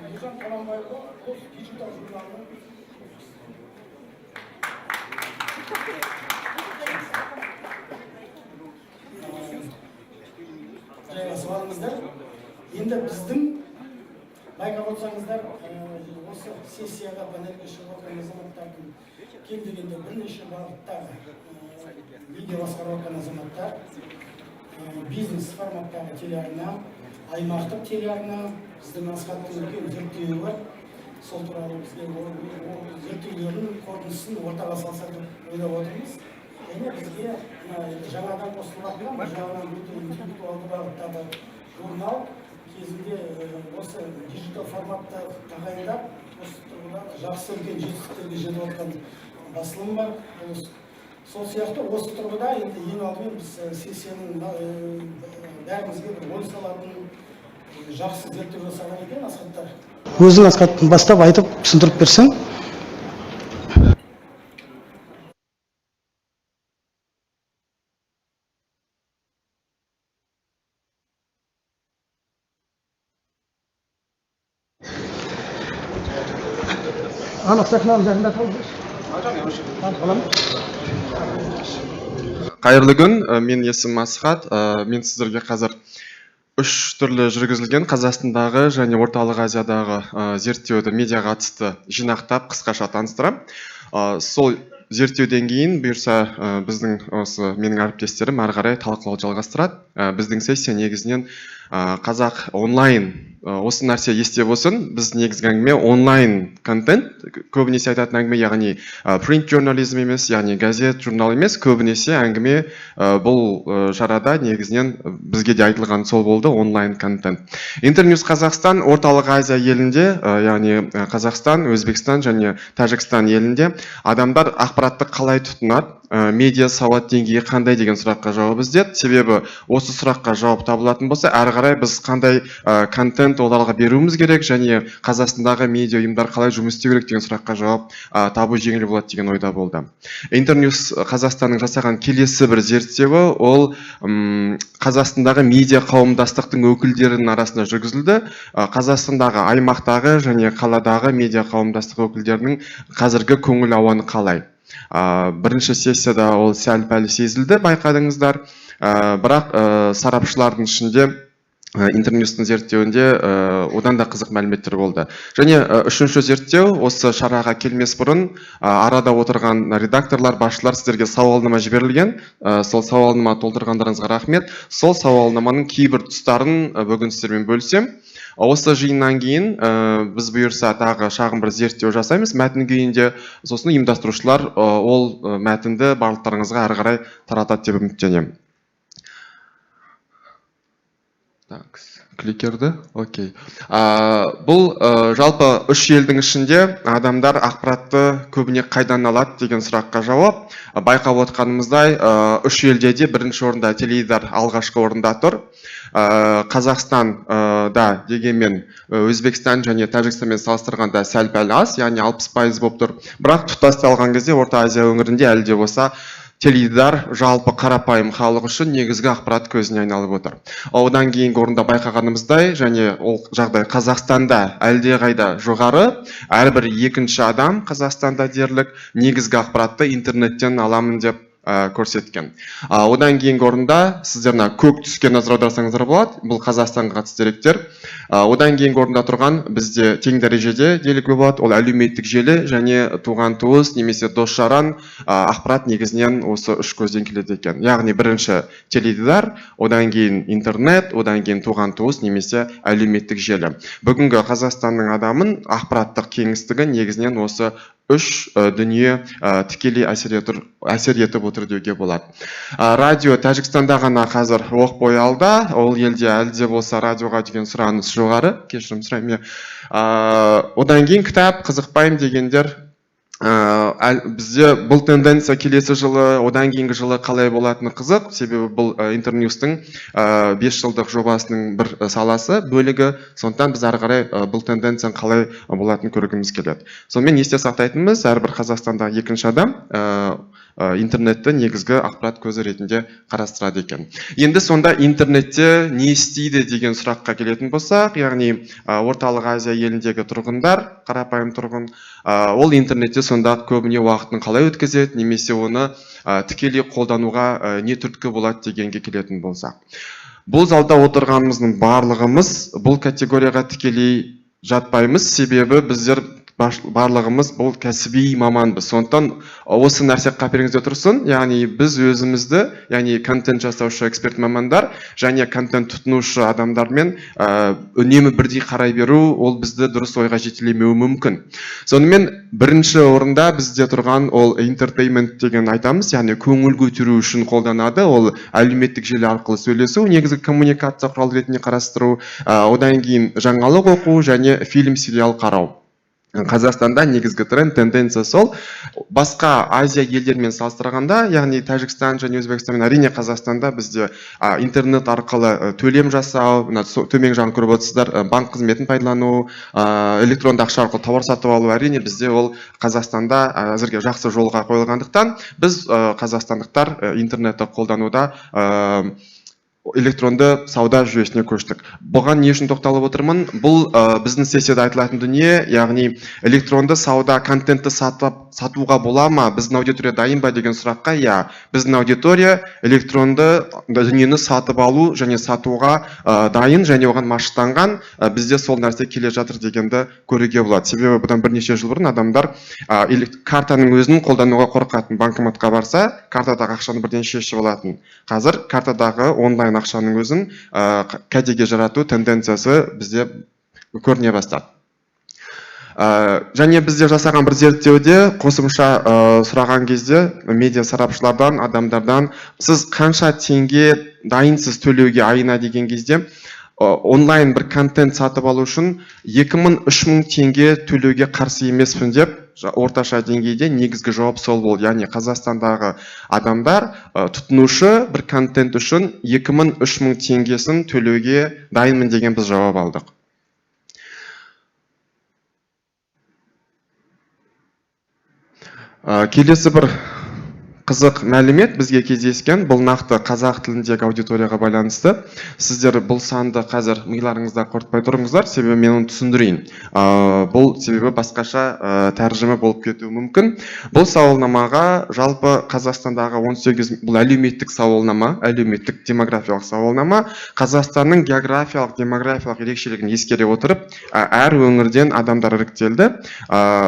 Ержан Қаламбайұлы, осы Digital журналының. Жайғасып алыңыздар. Енді біздің, байқап отырсаңыздар, осы сессияға, панельге шығып отырған азаматтардың кем дегенде бірнеше бағыттағы медиа басқарып жатқан азаматтар, бизнес форматтағы телеарна, аймақтық телеарна. Біздің Асхаттың үлкен зерттеуі бар, сол туралы бізге ол зерттеулердің қорытындысын ортаға салса деп ойлап отырмыз. Және бізге мына енді жаңадан қосылып жатқан, бір жағынан өте интеллектуалды бағыттағы журнал, кезінде осы digital форматта тағайындап, осы тұрғыда жақсы үлкен жетістіктерге жетіп жатқан басылым бар. Сол сияқты осы тұрғыда енді ең алдымен біз сессияның бәрімізге бір ой салатын жақсы зерттеу жасаған екен Асхаттар. Өзің, Асхат, бастап айтып, түсіндіріп берсең. Ана сахнаның жақында қаламын. Қайырлы күн, менің есімім Асхат. Мен сіздерге қазір үш түрлі жүргізілген Қазақстандағы және Орталық Азиядағы зерттеуді медиаға қатысты жинақтап, қысқаша таныстырамын. Сол зерттеуден кейін, бұйырса, біздің осы менің әріптестерім ары қарай талқылауды жалғастырады. Біздің сессия негізінен қазақ онлайн, осы нәрсе есте болсын, біз негізгі әңгіме онлайн контент, көбінесе айтатын әңгіме, яғни print journalism емес, яғни газет, журнал емес, көбінесе әңгіме бұл шарада негізінен бізге де айтылған сол болды: онлайн контент. Интерньюс Қазақстан Орталық Азия елінде, яғни Қазақстан, Өзбекстан және Тәжікстан елінде адамдар ақпаратты қалай тұтынады, медиа сауат деңгейі қандай деген сұраққа жауап іздеді. Себебі осы сұраққа жауап табылатын болса, әрі қарай біз қандай контент оларға беруіміз керек және Қазақстандағы медиа ұйымдар қалай жұмыс істеу керек деген сұраққа жауап табу жеңіл болады деген ойда болды. Интерньюс Қазақстанның жасаған келесі бір зерттеуі, ол Қазақстандағы медиа қауымдастықтың өкілдерінің арасында жүргізілді. Қазақстандағы аймақтағы және қаладағы медиа қауымдастық өкілдерінің қазіргі көңіл ауаны қалай? Бірінші сессияда ол сәл пәл сезілді, байқадыңыздар. Бірақ сарапшылардың ішінде Интерньюстың зерттеуінде одан да қызық мәліметтер болды. Және үшінші зерттеу, осы шараға келмес бұрын арада отырған редакторлар, басшылар, сіздерге сауалнама жіберілген. Сол сауалнама толтырғандарыңызға рахмет. Сол сауалнаманың кейбір тұстарын бүгін сіздермен бөлісемін. Осы жиыннан кейін біз, бұйырса, тағы шағын бір зерттеу жасаймыз мәтін күйінде, сосын ұйымдастырушылар ол мәтінді барлықтарыңызға әрі қарай таратады деп үміттенемін. Так, кликерді, окей. Бұл жалпы үш елдің ішінде адамдар ақпаратты көбіне қайдан алады деген сұраққа жауап. Байқап отқанымыздай, үш елде де бірінші орында теледидар, алғашқы орында тұр. Қазақстан да дегенмен Өзбекстан және Тәжікстанмен салыстырғанда сәл пәл аз, яғни 60% болып тұр. Бірақ тұтастай алған кезде Орта Азия өңірінде әлі де болса теледидар жалпы қарапайым халық үшін негізгі ақпарат көзіне айналып отыр. Одан кейінгі орында, байқағанымыздай, және ол жағдай Қазақстанда әлдеқайда жоғары, әрбір екінші адам Қазақстанда дерлік негізгі ақпаратты интернеттен аламын деп көрсеткен. Одан кейінгі орында сіздер мына көк түске назар аударсаңыздар болады, бұл Қазақстанға қатысты деректер. Одан кейінгі орында тұрған бізде тең дәрежеде делік болады, ол әлеуметтік желі және туған туыс немесе дос жаран. Ақпарат негізінен осы үш көзден келеді екен. Яғни бірінші теледидар, одан кейін интернет, одан кейін туған туыс немесе әлеуметтік желі. Бүгінгі Қазақстанның адамын ақпараттық кеңістігі негізінен осы Үш дүние тікелей әсер етіп отыр деуге болады. Радио Тәжікстанда ғана қазір оқ бойы алда, ол елде әлі де болса радиоға деген сұраныс жоғары, кешірім сұраймын, иә. Одан кейін кітап қызықпаймын дегендер, бізде бұл тенденция келесі жылы, одан кейінгі жылы қалай болатыны қызық, себебі бұл Интерньюстың 5 жылдық жобасының бір саласы, бөлігі, сондықтан біз ары қарай бұл тенденцияның қалай болатынын көргіміз келеді. Сонымен есте сақтайтынымыз, әрбір Қазақстандағы екінші адам интернетті негізгі ақпарат көзі ретінде қарастырады екен. Енді сонда интернетте не істейді деген сұраққа келетін болсақ, яғни Орталық Азия еліндегі тұрғындар, қарапайым тұрғын, ол интернетте сонда көбіне уақытын қалай өткізеді, немесе оны тікелей қолдануға не түрткі болады дегенге келетін болсақ. Бұл залда отырғанымыздың барлығымыз бұл категорияға тікелей жатпаймыз, себебі біздер барлығымыз бұл кәсіби маманбыз. Сондықтан осы нәрсе қаперіңізде тұрсын, яғни біз өзімізді, яғни контент жасаушы эксперт мамандар және контент тұтынушы адамдармен үнемі бірдей қарай беру, ол бізді дұрыс ойға жетелемеуі мүмкін. Сонымен бірінші орында бізде тұрған ол entertainment деген айтамыз, яғни көңіл көтеру үшін қолданады, ол әлеуметтік желі арқылы сөйлесу, негізгі коммуникация құралы ретінде қарастыру, одан кейін жаңалық оқу және фильм, сериал қарау. Қазақстанда негізгі тренд, тенденция сол. Басқа Азия елдерімен салыстырғанда, яғни Тәжікстан және Өзбекстанмен, әрине Қазақстанда бізде интернет арқылы төлем жасау, мына төмен жағын көріп отырсыздар, банк қызметін пайдалану, электронды ақша арқылы тауар сатып алу, әрине бізде ол Қазақстанда әзірге жақсы жолға қойылғандықтан, біз қазақстандықтар интернетті қолдануда электронды сауда жүйесіне көштік. Бұған не үшін тоқталып отырмын? Бұл біздің сессияда айтылатын дүние, яғни электронды сауда контентті сатуға бола ма, біздің аудитория дайын ба деген сұраққа, иә, біздің аудитория электронды дүниені сатып алу және сатуға дайын және оған машықтанған, бізде сол нәрсе келе жатыр дегенді көруге болады. Себебі бұдан бірнеше жыл бұрын адамдар картаның өзін қолдануға қорқатын, банкоматқа барса, картадағы ақшаны бірден шешіп алатын. Қазір картадағы онлайн ақшаның өзін кәдеге жарату тенденциясы бізде көріне бастады. Және бізде жасаған бір зерттеуде қосымша сұраған кезде медиа сарапшылардан, адамдардан, сіз қанша теңге дайынсыз төлеуге айына деген кезде, онлайн бір контент сатып алу үшін 2000-3000 теңге төлеуге қарсы емеспін деп орташа деңгейде негізгі жауап сол болды. Яғни Қазақстандағы адамдар, тұтынушы бір контент үшін 2000-3000 теңгесін төлеуге дайынмын деген біз жауап алдық. Келесі бір қызық мәлімет бізге кездескен, бұл нақты қазақ тіліндегі аудиторияға байланысты. Сіздер бұл санды қазір миларыңызда қорытпай тұрыңыздар, себебі мен оны түсіндірейін. Бұл себебі басқаша тәржіме болып кетуі мүмкін. Бұл сауалнамаға жалпы Қазақстандағы 18, бұл әлеуметтік сауалнама, әлеуметтік демографиялық сауалнама, Қазақстанның географиялық, демографиялық ерекшелігін ескере отырып, әр өңірден адамдар іріктелді.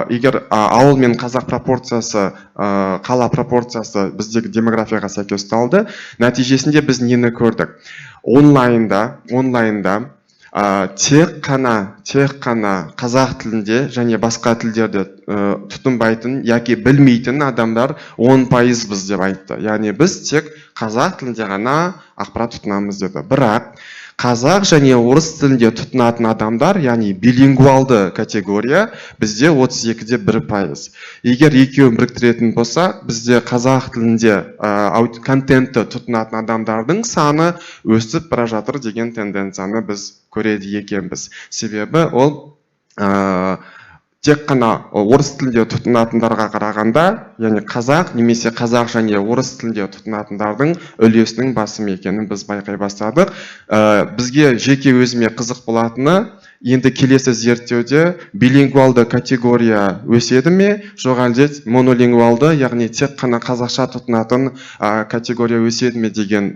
Егер ауыл мен қазақ пропорциясы, қала пропорциясы біздегі демографияға сәйкес ұсталды. Нәтижесінде біз нені көрдік? Онлайнда, тек қана қазақ тілінде және басқа тілдерде тұтынбайтын яки білмейтін адамдар 10% деп айтты. Яғни біз тек қазақ тілінде ғана ақпарат тұтынамыз деді. Бірақ қазақ және орыс тілінде тұтынатын адамдар, яғни билингвалды категория, бізде 32,1%. Егер екеуін біріктіретін болсақ, бізде қазақ тілінде контентті тұтынатын адамдардың саны өсіп бара жатыр деген тенденцияны біз көреді екенбіз. Себебі ол тек қана орыс тілінде тұтынатындарға қарағанда, яғни қазақ немесе қазақ және орыс тілінде тұтынатындардың үлесінің басым екенін біз байқай бастадық. Бізге жеке өзіме қызық болатыны, енді келесі зерттеуде билингвалды категория өседі ме, жоқ әлде монолингвалды, яғни тек қана қазақша тұтынатын категория өседі ме деген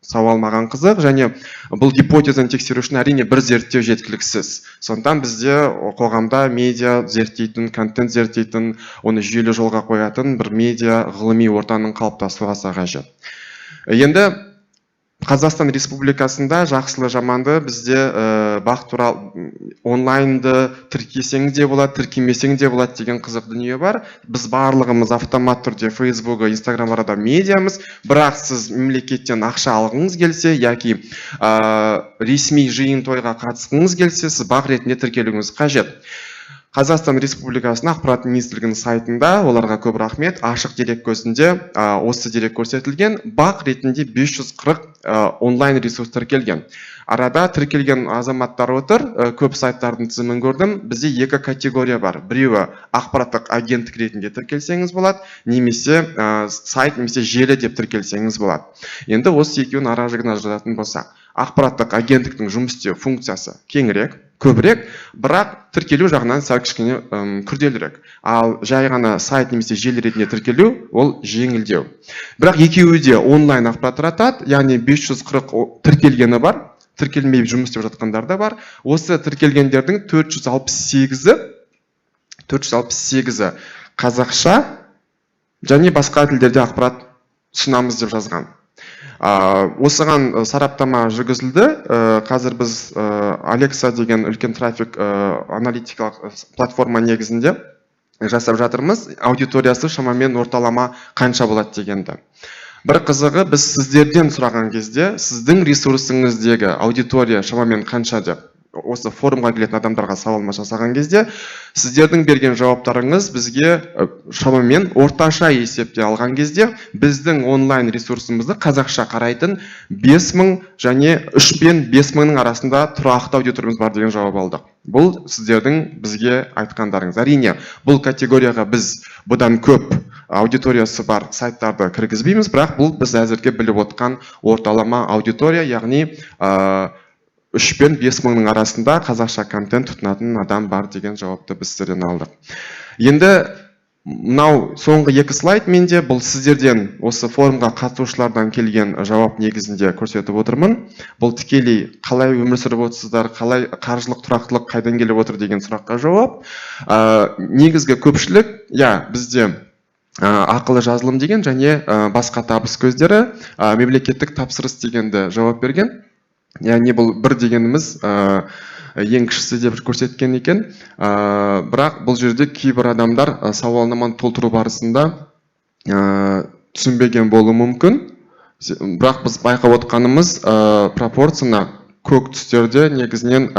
сауал маған қызық. Және бұл гипотезаны тексеру үшін әрине бір зерттеу жеткіліксіз. Сондықтан бізде қоғамда медиа зерттейтін, контент зерттейтін, оны жүйелі жолға қоятын бір медиа ғылыми ортаның қалыптасуы аса қажет. Енді Қазақстан Республикасында жақсылы жаманды бізде БАҚ туралы онлайнды тіркесең де болады, тіркемесең де болады деген қызық дүние бар. Біз барлығымыз автомат түрде Фейсбук, Инстаграмдарда медиамыз, бірақ сіз мемлекеттен ақша алғыңыз келсе яки ресми жиын тойға қатысқыңыз келсе, сіз БАҚ ретінде тіркелуіңіз қажет. Қазақстан Республикасының Ақпарат министрлігінің сайтында, оларға көп рахмет, ашық дерек көзінде осы дерек көрсетілген: БАҚ ретінде 540 онлайн ресурс тіркелген. Арада тіркелген азаматтар отыр, көп сайттардың тізімін көрдім. Бізде екі категория бар: біреуі ақпараттық агенттік ретінде тіркелсеңіз болады немесе сайт немесе желі деп тіркелсеңіз болады. Енді осы екеуінің ара жігін ажырататын болсақ, ақпараттық агенттіктің жұмыс істеу функциясы кеңірек, көбірек, бірақ тіркелу жағынан сәл кішкене күрделірек. Ал жай ғана сайт немесе желі ретінде тіркелу ол жеңілдеу. Бірақ екеуі де онлайн ақпарат таратады, яғни 540 тіркелгені бар, тіркелмей жұмыс істеп жатқандар да бар. Осы тіркелгендердің 468-і, 468-і қазақша және басқа тілдерде ақпарат ұсынамыз деп жазған. Осыған сараптама жүргізілді. Қазір біз Алекса деген үлкен трафик аналитикалық платформа негізінде жасап жатырмыз, аудиториясы шамамен орталама қанша болады дегенді. Бір қызығы, біз сіздерден сұраған кезде, сіздің ресурсыңыздегі аудитория шамамен қанша деп, осы форумға келетін адамдарға сауалнама жасаған кезде, сіздердің берген жауаптарыңыз бізге шамамен орташа есепте алған кезде біздің онлайн ресурсымызды қазақша қарайтын 5000 және 3 пен 5 мыңның арасында тұрақты аудиториямыз бар деген жауап алдық. Бұл сіздердің бізге айтқандарыңыз. Әрине, бұл категорияға біз бұдан көп аудиториясы бар сайттарды кіргізбейміз, бірақ бұл біз әзірге біліп отқан орталама аудитория, яғни 3 пен 5 мыңның арасында қазақша контент тұтынатын адам бар деген жауапты біз сіздерден алдық. Енді мынау соңғы екі слайд менде, бұл сіздерден, осы форумға қатысушылардан келген жауап негізінде көрсетіп отырмын. Бұл тікелей қалай өмір сүріп отырсыздар, қалай қаржылық тұрақтылық қайдан келіп отыр деген сұраққа жауап. Негізгі көпшілік иә, бізде ақылы жазылым деген және басқа табыс көздері, мемлекеттік тапсырыс дегенді жауап берген. Яғни бұл бір дегеніміз ең кішісі деп көрсеткен екен. Бірақ бұл жерде кейбір адамдар сауалнаманы толтыру барысында түсінбеген болуы мүмкін. Бірақ біз байқап отқанымыз, пропорцияны көк түстерде негізінен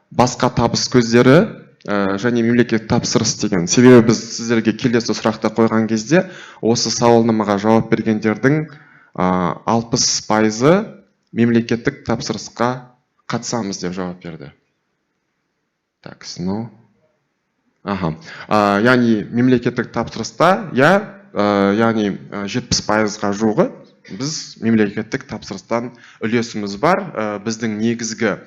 басқа табыс көздері және мемлекеттік тапсырыс деген. Себебі біз сіздерге келесі сұрақты қойған кезде, осы сауалнамаға жауап бергендердің 60%-ы мемлекеттік тапсырысқа қатысамыз деп жауап берді. Так, ну аха, яғни мемлекеттік тапсырыста, иә, яғни 70%-ға жуығы біз мемлекеттік тапсырыстан үлесіміз бар, біздің негізгі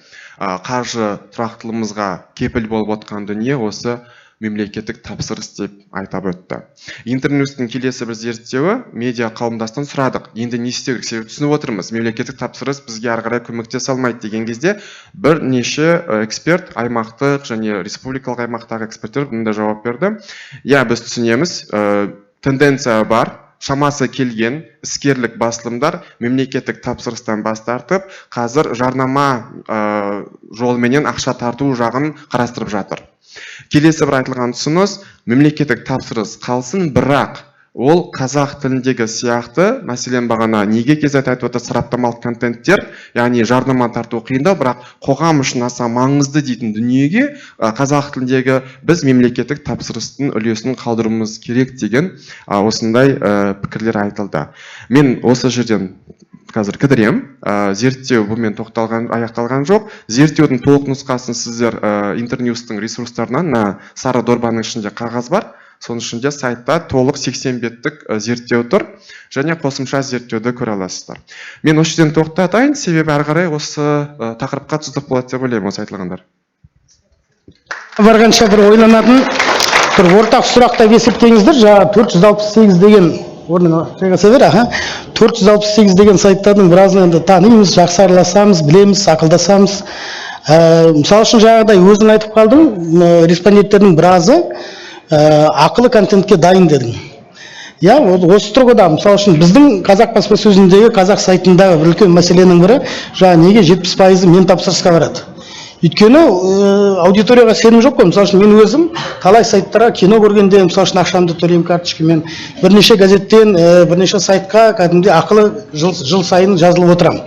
қаржы тұрақтылығымызға кепіл болып отқан дүние осы мемлекеттік тапсырыс деп айтап өтті. Интерньюстың келесі бір зерттеуі: медиа қауымдастықтан сұрадық, енді не істеу керек, себебі түсініп отырмыз, мемлекеттік тапсырыс бізге ары қарай көмектесе алмайды деген кезде, бірнеше эксперт, аймақтық және республикалық аймақтағы эксперттер мындай жауап берді: иә, біз түсінеміз, тенденция бар, шамасы келген іскерлік басылымдар мемлекеттік тапсырыстан бас тартып, қазір жарнама жолыменен ақша тарту жағын қарастырып жатыр. Келесі бір айтылған ұсыныс: мемлекеттік тапсырыс қалсын, бірақ ол қазақ тіліндегі сияқты, мәселен, бағана неге kz айтып отыр, сараптамалық контенттер, яғни жарнама тарту қиындау, бірақ қоғам үшін аса маңызды дейтін дүниеге қазақ тіліндегі біз мемлекеттік тапсырыстың үлесін қалдыруымыз керек деген осындай пікірлер айтылды. Мен осы жерден қазір кідіремін. Зерттеу бұнымен тоқталған, аяқталған жоқ. Зерттеудің толық нұсқасын сіздер Интерньюстың ресурстарынан, мына сары дорбаның ішінде қағаз бар, соның ішінде сайтта толық 80 беттік зерттеу тұр және қосымша зерттеуді көре аласыздар. Мен осы жерден тоқтатайын, себебі әрі қарай осы тақырыпқа тұздық болады деп ойлаймын осы айтылғандар. Барғанша бір ойланатын бір ортақ сұрақ деп есептеңіздер. Жаңағы 468 деген орныңа жайғаса бер. Аха, 468 деген сайттардың біразын енді танимыз, жақсы араласамыз, білеміз, ақылдасамыз. Мысалы үшін, жаңағыдай өзің айтып қалдың, респонденттердің біразы ақылы контентке дайын дедің. Иә, осы тұрғыда, мысалы үшін, біздің қазақ баспасөзіндегі, қазақ сайтындағы бір үлкен мәселенің бірі жаңа неге 70%-ы мен тапсырысқа барады? Өйткені аудиторияға сенім жоқ қой. Мысалы үшін, мен өзім талай сайттарға кино көргенде, мысалы үшін, ақшамды төлеймін карточкамен, бірнеше газеттен, бірнеше сайтқа кәдімгідей ақылы жыл сайын жазылып отырамын.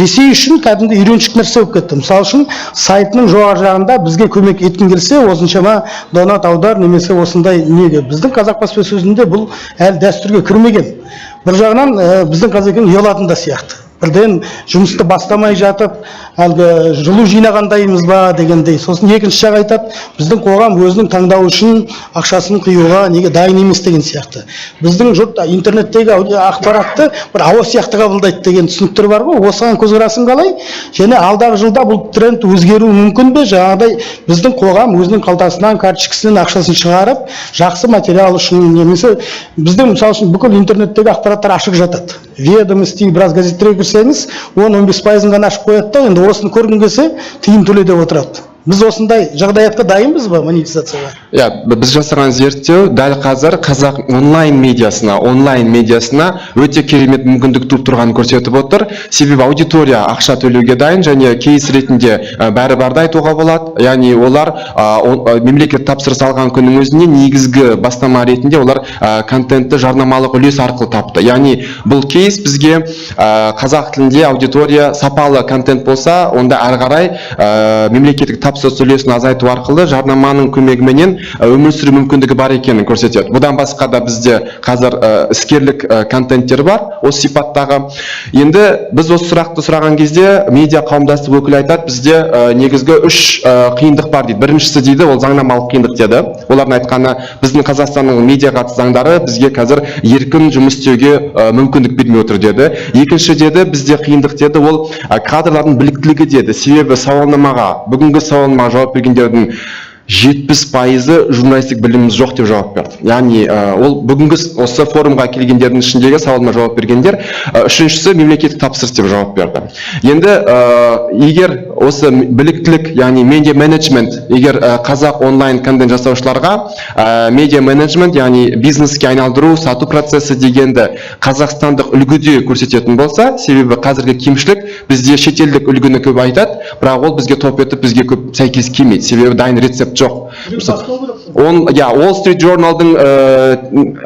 Ресей үшін кәдімгі үйреншікті нәрсе болып кетті. Мысалы үшін, сайтының жоғары жағында бізге көмек еткің келсе, осыншама донат аудар немесе осындай неге. Біздің қазақ баспасөзінде бұл әлі дәстүрге кірмеген. Бір жағынан біздің қазекең ұялатын да сияқты, бірден жұмысты бастамай жатып әлгі жылу жинағандаймыз ба дегендей. Сосын екінші жақ айтады, біздің қоғам өзінің таңдауы үшін ақшасын құюға неге дайын емес деген сияқты. Біздің жұрт интернеттегі ақпаратты бір ауа сияқты қабылдайды деген түсініктер бар ғой. Осыған көзқарасың қалай және алдағы жылда бұл тренд өзгеруі мүмкін бе? Жаңағыдай біздің қоғам өзінің қалтасынан, карточкасынан ақшасын шығарып, жақсы материал үшін, немесе біздің, мысалы үшін, бүкіл интернеттегі ақпараттар ашық жатады, «Ведомости», біраз газеттерге кірсеңіз, 10-15%-ын ғана ашып қояды да, енді осыны көргің келсе, тиын төле деп отырады. Біз осындай жағдаятқа дайынбыз ба, монетизацияға? Иә, біз жасаған зерттеу дәл қазір қазақ онлайн медиасына өте керемет мүмкіндік туып тұрғанын көрсетіп отыр. Себебі аудитория ақша төлеуге дайын және кейс ретінде бәрі барды айтуға болады. Яғни олар мемлекет тапсырыс алған күннің өзінде негізгі бастама ретінде олар контентті жарнамалық үлес арқылы тапты. Яғни бұл кейс бізге қазақ тілінде аудитория сапалы контент болса, онда әрі қарай мемлекеттік тапсырыс үлесін азайту арқылы жарнаманың көмегіменен өмір сүру мүмкіндігі бар екенін көрсетеді. Бұдан басқа да бізде қазір іскерлік контенттер бар осы сипаттағы. Енді біз осы сұрақты сұраған кезде медиа қауымдастық өкілі айтады, бізде негізгі үш қиындық бар дейді. Біріншісі дейді, ол заңнамалық қиындық деді. Олардың айтқаны, біздің Қазақстанның медиаға қатысты заңдары бізге қазір еркін жұмыс істеуге мүмкіндік бермей отыр деді. Екінші деді, бізде қиындық деді, ол кадрлардың біліктілігі деді. Себебі сауалнамаға, бүгінгі сауалнамаға жауап бергендердің 70%-ы журналистік біліміміз жоқ деп жауап берді. Яғни ол бүгінгі осы форумға келгендердің ішіндегі сауалыма жауап бергендер. Үшіншісі мемлекеттік тапсырыс деп жауап берді. Енді егер осы біліктілік, яғни медиа менеджмент, егер қазақ онлайн контент жасаушыларға медиа менеджмент, яғни бизнеске айналдыру, сату процесі дегенді қазақстандық үлгіде көрсететін болса, себебі қазіргі кемшілік бізде шетелдік үлгіні көп айтады, бірақ ол бізге топ етіп, бізге көп сәйкес келмейді, себебі дайын рецепт жоқ. Он, иә, Wall Street Journalдың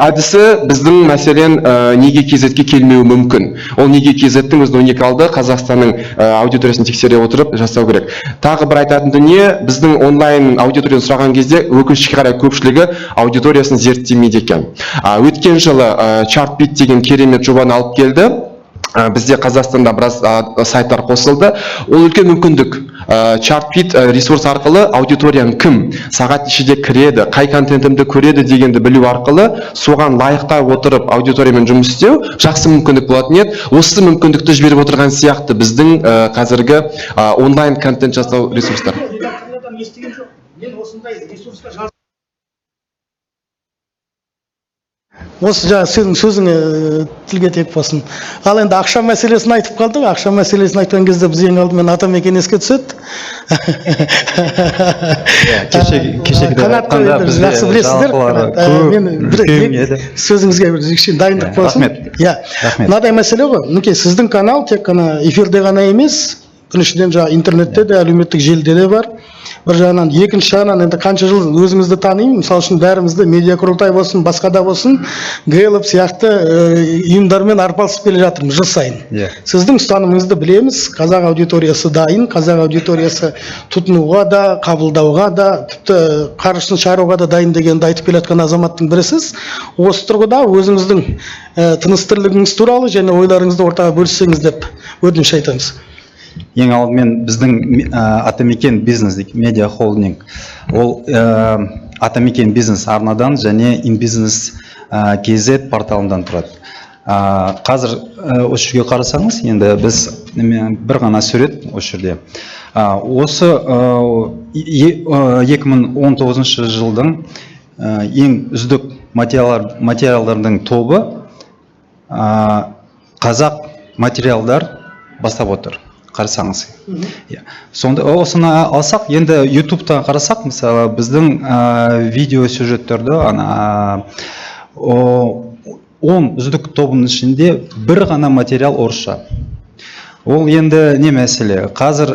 әдісі біздің, мәселен, неге KZ-ке келмеуі мүмкін. Ол неге KZ-тің өзінің уникалды Қазақстанның аудиториясын тексере отырып жасау керек. Тағы бір айтатын дүние, біздің онлайн аудиторияны сұраған кезде, өкінішке қарай, көпшілігі аудиториясын зерттемейді екен. Өткен жылы Chartbeat деген керемет жобаны алып келді. Бізде Қазақстанда біраз сайттар қосылды. Ол үлкен мүмкіндік. Chartbeat ресурс арқылы аудиторияң кім, сағат нешеде кіреді, қай контентімді көреді дегенді білу арқылы соған лайықтай отырып аудиториямен жұмыс істеу жақсы мүмкіндік болатын еді. Осы мүмкіндікті жіберіп отырған сияқты біздің қазіргі онлайн контент жасау ресурстар. Редакторлардан естіген жоқ мен осындай ресурсқа жаз. Осы жаңа сенің сөзіңе тілге тиек болсын. Ал енді ақша мәселесін айтып қалдық. Ақша мәселесін айтқан кезде біз ең алдымен Атамекен еске түседі. Кешегідей Қанат, айтқанда енді бізде жақсы білесіздер. жалақылары Қанат, көп, мен бір үлкен еді. сөзіңізге бір кішкене дайындық Иә, болсын. рахмет. Иә. Рахмет. Мынадай мәселе ғой, мінекей, сіздің канал тек қана эфирде ғана емес, біріншіден, жаңағы интернетте де, әлеуметтік желіде де бар бір жағынан. Екінші жағынан, енді қанша жыл өзіңізді танимын, мысалы үшін, бәрімізді медиа құрылтай болсын, басқа да болсын, Гэллап сияқты ұйымдармен арпалысып келе жатырмыз жыл сайын. Сіздің ұстанымыңызды білеміз: қазақ аудиториясы дайын, қазақ аудиториясы тұтынуға да, қабылдауға да, тіпті қаржысын шығаруға да дайын дегенді айтып келе жатқан азаматтың бірісіз. Осы тұрғыда өзіңіздің тыныс тірлігіңіз туралы және ойларыңызды ортаға бөліссеңіз деп өтініш айтамыз. Ең алдымен біздің Атамекен бизнес медиа холдинг, ол Атамекен бизнес арнадан және Инбизнес KZ порталынан тұрады. Қазір осы жерге қарасаңыз, енді біз бір ғана сурет осы жерде. Осы 2019 жылдың ең үздік материалдардың тобы қазақ материалдар бастап отыр, қарасаңыз. Иә. Сонда осыны алсақ, енді Ютубта қарасақ, мысалы, біздің видео сюжеттерді ана 10 үздік тобының ішінде бір ғана материал орысша. Ол енді не мәселе? Қазір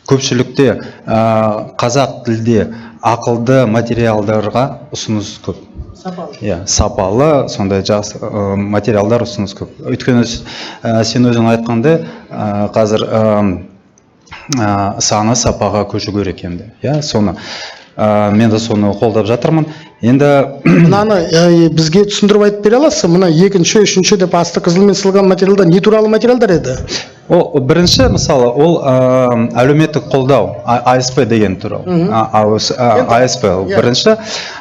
көпшілікте қазақ тілде ақылды материалдарға ұсыныс көп. Сапалы. Иә, сапалы сондай жақсы материалдар ұсыныс көп. Өйткені сен өзің айтқандай, қазір саны сапаға көшу керек енді. Иә, соны мен де соны қолдап жатырмын. Енді Мынаны бізге түсіндіріп айтып бере аласыз? Мына екінші, үшінші деп асты қызылмен сызылған материалдар не туралы материалдар еді? Ол бірінші, мысалы, ол әлеуметтік қолдау, АСП деген туралы. АСП ол бірінші.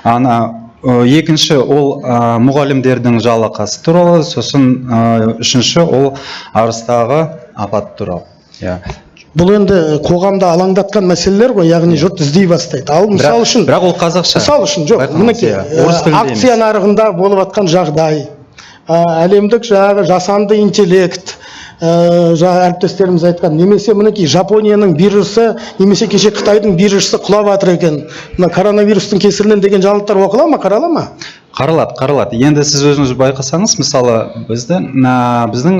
Ана екінші ол мұғалімдердің жалақысы туралы, сосын үшінші ол Арыстағы апат туралы. Иә. Бұл енді қоғамда алаңдатқан мәселелер ғой, яғни жұрт іздей бастайды. Ал мысалы үшін Бірақ ол қазақша. Мысалы үшін, жоқ, Байқаңыз, мінекей, иә, орыс тілінде емес. Акция нарығында болып жатқан жағдай, әлемдік жаңағы жасанды интеллект, жаңа әріптестеріміз айтқан, немесе мінекей Жапонияның биржасы, немесе кеше Қытайдың биржасы құлап жатыр екен мына коронавирустың кесірінен деген жаңалықтар оқыла ма, қарала ма? Қаралады, қаралады. Енді сіз өзіңіз байқасаңыз, мысалы, біздің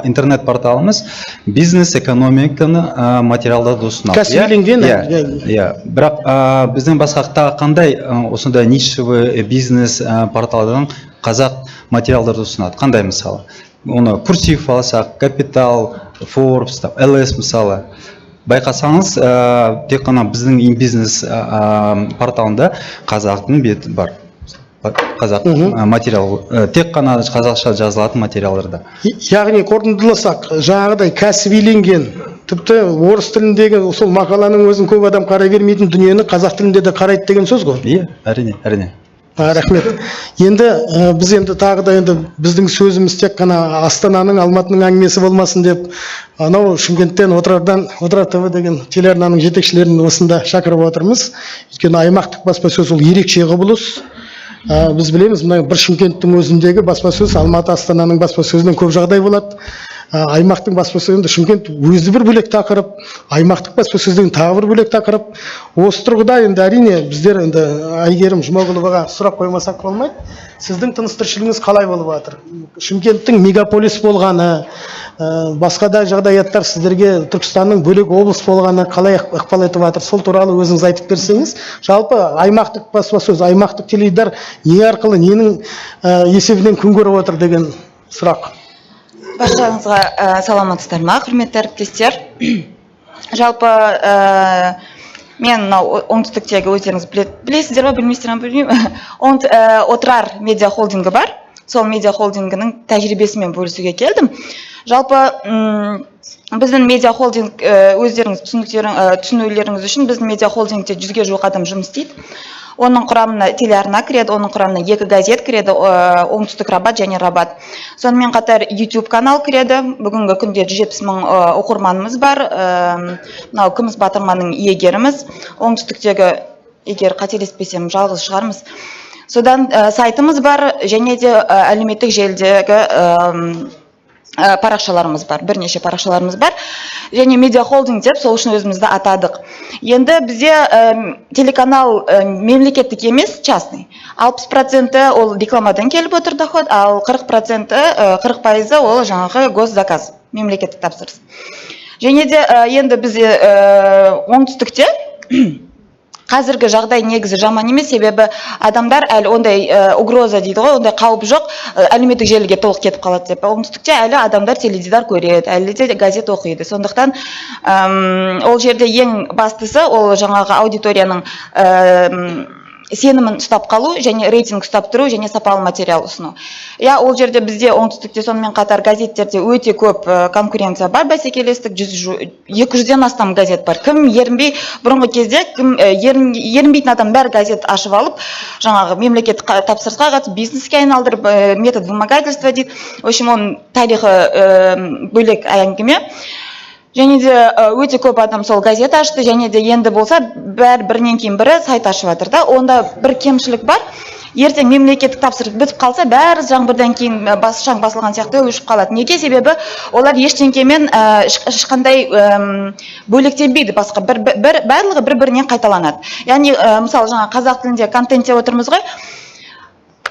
интернет порталымыз бизнес, экономиканы материалдарды ұсынады. Кәсібиленген, Иә, иә. иә. Бірақ бізден басқа тағы қандай осындай нишевый бизнес порталдан қазақ материалдарды ұсынады? Қандай, мысалы? Оны Курсив алсақ, Капитал, Форбс, там, ЛС мысалы. Байқасаңыз, тек қана біздің инбизнес порталында қазақтың беті бар. Қазақ материал, тек қана қазақша жазылатын материалдарда. Яғни қорытындыласақ, жаңағыдай кәсібиленген, тіпті орыс тіліндегі сол мақаланың өзін көп адам қарай бермейтін дүниені қазақ тілінде де қарайды деген сөз ғой. Иә, әрине, әрине. Рахмет. Енді біз енді тағы да енді біздің сөзіміз тек қана Астананың, Алматының әңгімесі болмасын деп, анау Шымкенттен, Отырардан, Отырар ТВ деген телеарнаның жетекшілерін осында шақырып отырмыз. Өйткені аймақтық баспасөз ол ерекше құбылыс. Біз білеміз, мына бір Шымкенттің өзіндегі баспасөз Алматы, Астананың баспасөзінен көп жағдай болады. Аймақтың баспасөзінде Шымкент өзі бір бөлек тақырып, аймақтық баспасөз деген тағы бір бөлек тақырып. Осы тұрғыда енді, әрине, біздер енді Әйгерім Жұмағұловаға сұрақ қоймасақ болмайды. Сіздің тыныс тіршілігіңіз қалай болып жатыр? Шымкенттің мегаполис болғаны, басқа да жағдаяттар сіздерге Түркістанның бөлек облыс болғаны қалай ықпал етіп жатыр? Сол туралы өзіңіз айтып берсеңіз. Жалпы аймақтық баспасөз, аймақтық теледидар не арқылы, ненің есебінен күн көріп отыр деген сұрақ. Баршаңызға саламатсыздар ма, құрметті әріптестер! Жалпы мен мынау оңтүстіктегі, өздеріңіз білесіздер ма, білмейсіздер ма, білмеймін, Отырар медиа холдингі бар. Сол медиа холдингінің тәжірибесімен бөлісуге келдім. Жалпы біздің медиа холдинг, өздеріңіз түсінулеріңіз үшін, біздің медиа холдингте 100-ге жуық адам жұмыс істейді. Оның құрамына телеарна кіреді, оның құрамына екі газет кіреді, Оңтүстік Рабат және Рабат. Сонымен қатар YouTube канал кіреді. Бүгінгі күнде 170 мың оқырманымыз бар. Мынау күміс батырманың иегеріміз. Оңтүстіктегі, егер қателеспесем, жалғыз шығармыз. Содан сайтымыз бар және де әлеуметтік желідегі парақшаларымыз бар, бірнеше парақшаларымыз бар. Және медиа холдинг деп сол үшін өзімізді атадық. Енді бізде телеканал мемлекеттік емес, частный. 60%-і ол рекламадан келіп отыр доход, ал 40%-і, 40%-ы ол жаңағы госзаказ, мемлекеттік тапсырыс. Және де енді бізде оңтүстікте қазіргі жағдай негізі жаман емес, себебі адамдар әлі ондай угроза дейді ғой, ондай қауіп жоқ, әлеуметтік желіге толық кетіп қалады деп. Оңтүстікте әлі адамдар теледидар көреді, әлі де газет оқиды. Сондықтан ол жерде ең бастысы ол жаңағы аудиторияның сенімін ұстап қалу және рейтинг ұстап тұру және сапалы материал ұсыну. Иә, ол жерде бізде оңтүстікте сонымен қатар газеттерде өте көп конкуренция бар, бәсекелестік, 200-ден астам газет бар. Кім ерінбей, бұрынғы кезде кім ерінбейтін адам бәрі газет ашып алып, жаңағы мемлекеттік тапсырысқа қатысып, бизнеске айналдырып, метод вымогательства дейді. В общем, оның тарихы бөлек әңгіме. Және де өте көп адам сол газет ашты, және де енді болса бәрі бірінен кейін бірі сайт ашып жатыр да. Онда бір кемшілік бар: ертең мемлекеттік тапсырыс бітіп қалса, бәрі жаңбырдан кейін шаң басылған сияқты өшіп қалады. Неге? Себебі олар ештеңкемен ешқандай бөлектенбейді, басқа бір, барлығы бір бірінен қайталанады. Яғни мысалы, жаңа қазақ тілінде контент деп отырмыз ғой.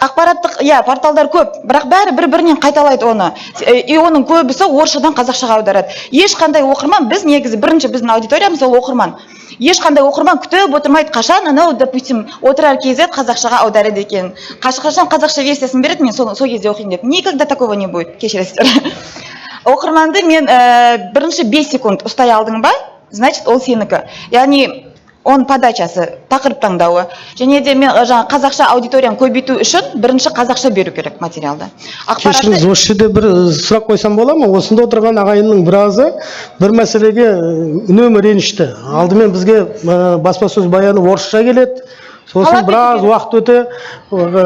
Ақпараттық, иә, порталдар көп, бірақ бәрі бір бірінен қайталайды оны. И оның көбісі орысшадан қазақшаға аударады. Ешқандай оқырман, біз негізі бірінші біздің аудиториямыз ол оқырман, ешқандай оқырман күтіп отырмайды, қашан анау, допустим, Отырар kz қазақшаға аударады екен, қашан қазақша версиясын береді, мен соны сол кезде оқимын деп. Никогда такого не будет, кешіресіздер. Оқырманды мен бірінші 5 секунд ұстай алдың ба, значит, ол сенікі. Яғни оның подачасы, тақырып таңдауы. Және де мен жаңа қазақша аудиторияны көбейту үшін бірінші қазақша беру керек материалды. Кешіріңіз, осы жерде бір сұрақ қойсам бола ма? Осында отырған ағайынның біразы бір мәселеге үнемі ренішті. Алдымен бізге баспасөз баяны орысша келеді, сосын Талап ету біраз керек. уақыт өте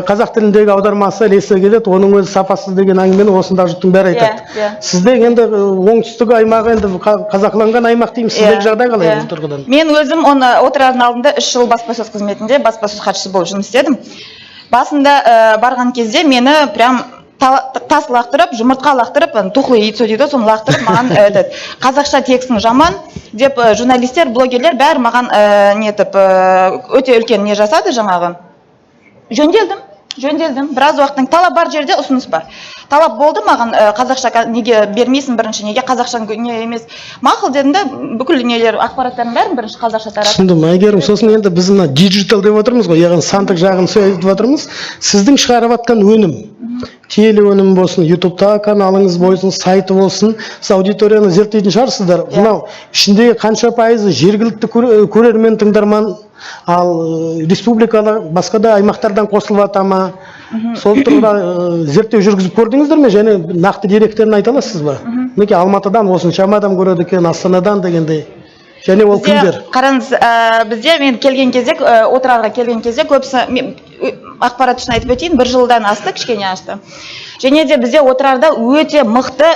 қазақ тіліндегі аудармасы ілесе келеді, оның өзі сапасыз деген әңгімені осындағы жұрттың бәрі айтады. Иә, иә. Сізде енді оңтүстік аймағы енді қазақыланған аймақ дейміз, сіздегі жағдай қалай иә. бұл тұрғыдан? Мен өзім оны Отырардың алдында 3 жыл баспасөз қызметінде баспасөз хатшысы болып жұмыс істедім. Басында барған кезде мені прям тас лақтырып, жұмыртқа лақтырып, ана тухлое яйцо дейді ғой, соны лақтырып маған, этот, қазақша текстің жаман деп, журналистер, блогерлер бәрі маған нетіп, өте үлкен не жасады жаңағы. Жөнделдім, жөнделдім біраз уақыттан. Талап бар жерде ұсыныс бар. Талап болды маған, қазақша неге бермейсің бірінші, неге қазақша не емес. Мақұл дедім да, бүкіл нелер, ақпараттардың бәрін бірінші қазақша тараттым. Түсіндім, Әйгерім. Сосын енді біз мына диджитал деп отырмыз ғой, яғни сандық жағын айтып жатырмыз. Сіздің шығарып жатқан өнім, телеөнім болсын, ютубтағы каналыңыз болсын, сайты болсын, сіз аудиторияны зерттейтін шығарсыздар. Иә. Мынау ішіндегі қанша пайызы жергілікті көрермен, тыңдарман, ал республикалық, басқа да аймақтардан қосылып жата ма? Сол тұрғыда зерттеу жүргізіп көрдіңіздер ме және нақты деректерін айта аласыз ба? Мінекей, Алматыдан осыншама адам көреді екен, Астанадан дегендей, және ол Бізде, кімдер? Қараңыз, бізде мен келген кезде, Отырарға келген кезде көбісі ақпарат үшін айтып өтейін, бір жылдан асты, кішкене асты. Және де бізде Отырарда өте мықты,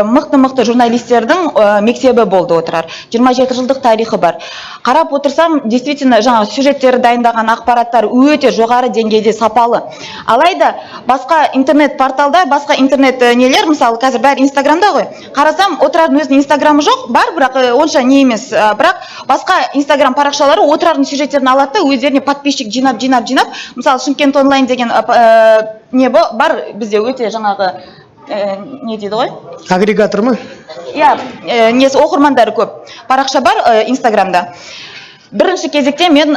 мықты мықты журналистердің мектебі болды. Отырар 27 жылдық тарихы бар. Қарап отырсам, действительно, жаңағы сюжеттері дайындаған, ақпараттар өте жоғары деңгейде, сапалы. Алайда басқа интернет порталдар, басқа интернет нелер, мысалы, қазір бәрі инстаграмда ғой. Қарасам, Отырардың өзінің инстаграмы жоқ, бар, бірақ онша не емес. Бірақ басқа инстаграм парақшалары Отырардың сюжеттерін алады да, өздеріне подписчик жинап, жинап, жинап. Мысалы, Шымкент онлайн деген не бар бізде, өте жаңағы не дейді ғой? Агрегатор ма? Иә, несі, оқырмандары көп парақша бар инстаграмда. Бірінші кезекте мен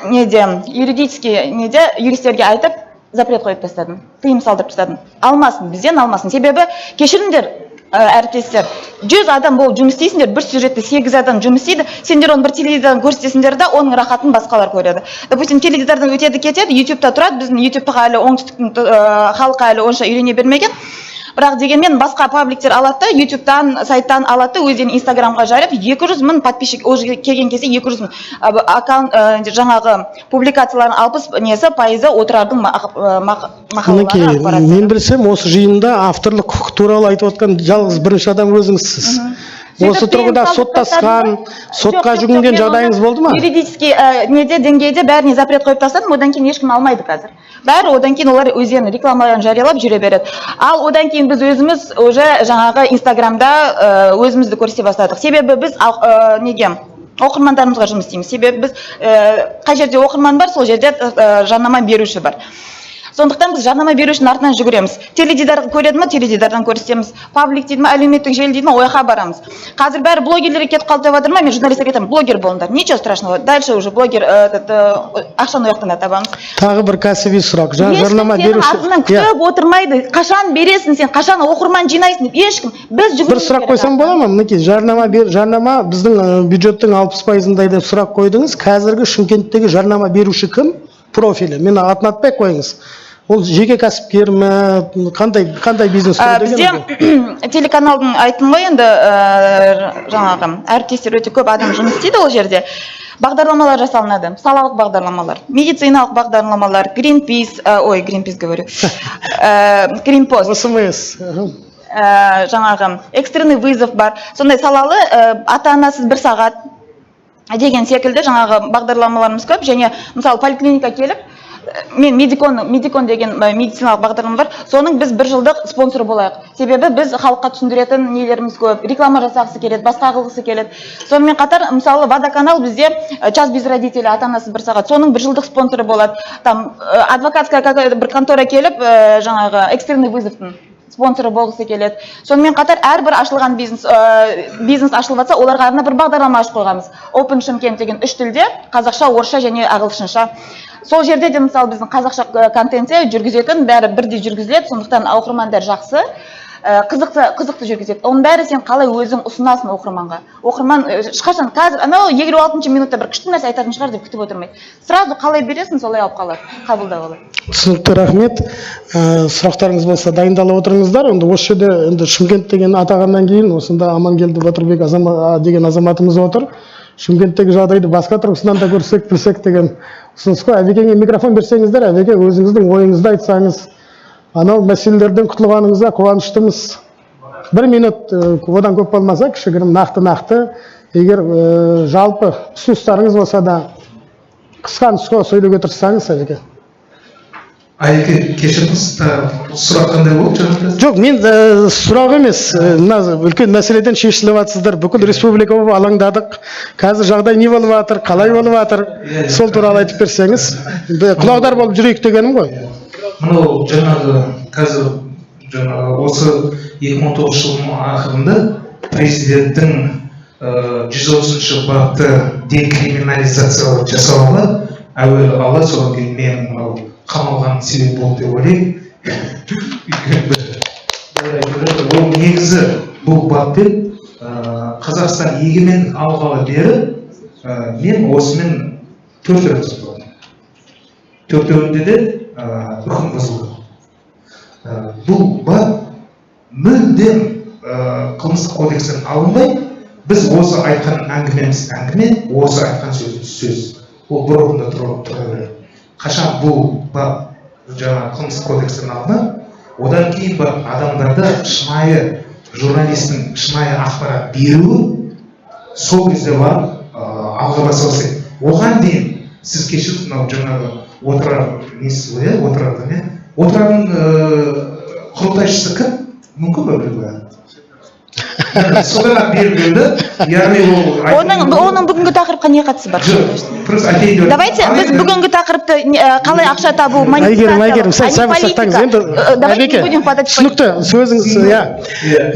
неде, юридический неде, юристтерге айтып, запрет қойып тастадым, тыйым салдырып тастадым: алмасын, бізден алмасын. Себебі, кешіріңдер, әріптестер, 100 адам болып жұмыс істейсіңдер, бір сюжетті сегіз адам жұмыс істейді. Сендер оны бір теледидардан көрсетесіңдер да, оның рахатын басқалар көреді. Допустим, теледидардан өтеді, кетеді, ютубта тұрады. Біздің ютубқа әлі оңтүстіктің халқы әлі онша үйрене бермеген. Бірақ дегенмен басқа пабликтер алады да, ютубтан, сайттан алады да, өздерінің инстаграмға жарып, 200 мың подписчик уже келген кезде, 200 мың аккаунт, жаңағы публикациялардың 60 несі пайызы Отырардың мақалалары, Мінекей, ақпараты. мен білсем, осы жиында авторлық құқық туралы айтып отқан жалғыз бірінші адам өзіңізсіз. Осы Сөйтіп тыйым тұрғыда салып соттасқан, тастадым да. сотқа Жоқ, жоқ, жүгінген жоқ, мен жағдайыңыз оны болды ма? Юридический неде, деңгейде бәріне запрет қойып тастадым. Одан кейін ешкім алмайды қазір. Бәрі одан кейін олар өздерінің рекламаларын жариялап жүре береді. Ал одан кейін біз өзіміз уже жаңағы инстаграмда өзімізді көрсете бастадық. Себебі біз неге оқырмандарымызға жұмыс істейміз. Себебі біз қай жерде оқырман бар, сол жерде жарнама беруші бар. Сондықтан біз жарнама берушінің артынан жүгіреміз. Теледидар көреді ма, теледидардан көрсетеміз. Паблик дейді ма, әлеуметтік желі дейді ма, ол жаққа барамыз. Қазір бәрі блогерлерге кетіп қалды деп жатыр ма, мен журналистерге айтамын: блогер болыңдар, ничего страшного, дальше уже блогер, этот, ақшаны ол жақтан да табамыз. Тағы бір кәсіби сұрақ. Жаңа Ешкім жарнама сенің беруші артынан Иә. күтіп отырмайды, қашан бересің сен, қашан оқырман жинайсың деп. Ешкім, біз Бір жүгіруіміз сұрақ керек қойсам артынан. бола ма? Мінекей, жарнама біздің бюджеттің 60 пайызындай деп сұрақ қойдыңыз. Қазіргі Шымкенттегі жарнама беруші кім? Профилі. Мен атын атпай ақ қойыңыз. Ол жеке кәсіпкер ме? Қандай бизнес түрі Бізде деген бұл? Телеканалдың, айттым ғой енді, жаңағы әріптестер, өте көп адам жұмыс істейді. Ол жерде бағдарламалар жасалынады: салалық бағдарламалар, медициналық бағдарламалар, Гринпис, ой, Гринпис говорю, Гринпост, СМС. Жаңағы экстренный вызов бар, сондай салалы, ата анасыз бір сағат деген секілді жаңағы бағдарламаларымыз көп. Және мысалы, поликлиника келіп, Мен Медикон деген медициналық бағдарлама бар, соның біз бір жылдық спонсоры болайық, себебі біз халыққа түсіндіретін нелеріміз көп, реклама жасағысы келеді, басқа қылғысы келеді. Сонымен қатар, мысалы, Водоканал бізде «Час без родителей», ата анасыз бір сағат, соның бір жылдық спонсоры болады. Там адвокатская какая-то бір контора келіп, жаңағы «Экстренный вызов» тың спонсоры болғысы келеді. Сонымен қатар әрбір ашылған бизнес, бизнес ашылып жатса, оларға арнап бір бағдарлама ашып қойғанбыз, Open Шымкент деген, үш тілде: қазақша, орысша және ағылшынша. Сол жерде де, мысалы, біздің қазақша контентте жүргізетін бәрі бірдей жүргізіледі, сондықтан оқырмандар жақсы, қызықты қызықты жүргізеді. Оның бәрі сен қалай өзің ұсынасың оқырманға. Оқырман ешқашан қазір анау 56-минутта бір күшті нәрсе айтатын шығар деп күтіп отырмайды, сразу қалай бересің, солай алып қалады, қабылдап алады. Түсінікті, рахмет. Сұрақтарыңыз болса, дайындалып отырыңыздар. Енді осы жерде, енді Шымкент деген атағаннан кейін, осында Амангелді Батырбек деген азаматымыз отыр. Шымкенттегі жағдайды басқа тұрғысынан да көрсек, білсек деген ұсыныс қой. Әбекеңе микрофон берсеңіздер. Әбеке, өзіңіздің ойыңызды айтсаңыз, анау мәселелерден құтылғаныңызға қуаныштымыз. Бір минут, одан көп болмаса, кішігірім нақты нақты егер жалпы ұсыныстарыңыз болса да, қысқа нұсқа сөйлеуге тырыссаңыз, Әбеке. Айеке, кешіріңіз, сұрақ қандай болды жаңағы? Жоқ, мен сұрақ емес, мына үлкен мәселеден шешіліп жатсыздар, бүкіл республика болып алаңдадық. Қазір жағдай не болып жатыр, қалай болып жатыр, сол туралы айтып берсеңіз, құлағдар болып жүрейік дегенім ғой. Мынау жаңағы қазір жаңағы осы 2019 жылдың ақырында президенттің 130-бапты декриминализациялау жасауға әуелі ала, содан кейін менің мынау қамалғаным себеп болды деп ойлаймын. Өйткені ол негізі бұл баппен Қазақстан егемендік алғалы бері мен осымен төрт рет сотталдым, төртеуінде де үкім бұзылды. Бұл бап мүлдем қылмыстық кодекстен алынбай, біз осы айтқан әңгімеміз әңгіме, осы айтқан сөзіміз сөз, ол бір орында тұра береді. Қашан бұл бап жаңағы қылмыстық кодекстен алынады, одан кейін барып адамдарды шынайы журналистің шынайы ақпарат беруі сол кезде барып алға баса бастайды. Оған дейін, сіз кешіріңіз, мынау жаңағы Отырар несі ғой, иә, Отырардан, иә, Отырардың құрылтайшысы кім, мүмкін ба білуге? Содан ақ белгілі, яғни ол Оның бүгінгі тақырыпқа не қатысы бар? Жоқ, просто айтайын деп. Давайте біз бүгінгі тақырыпты қалай ақша табу, Әйгерім, Әйгерім, сәл а не сабыр политика. сақтаңыз енді. Давайте Әбеке, не будем впадать в түсінікті сөзіңіз, иә.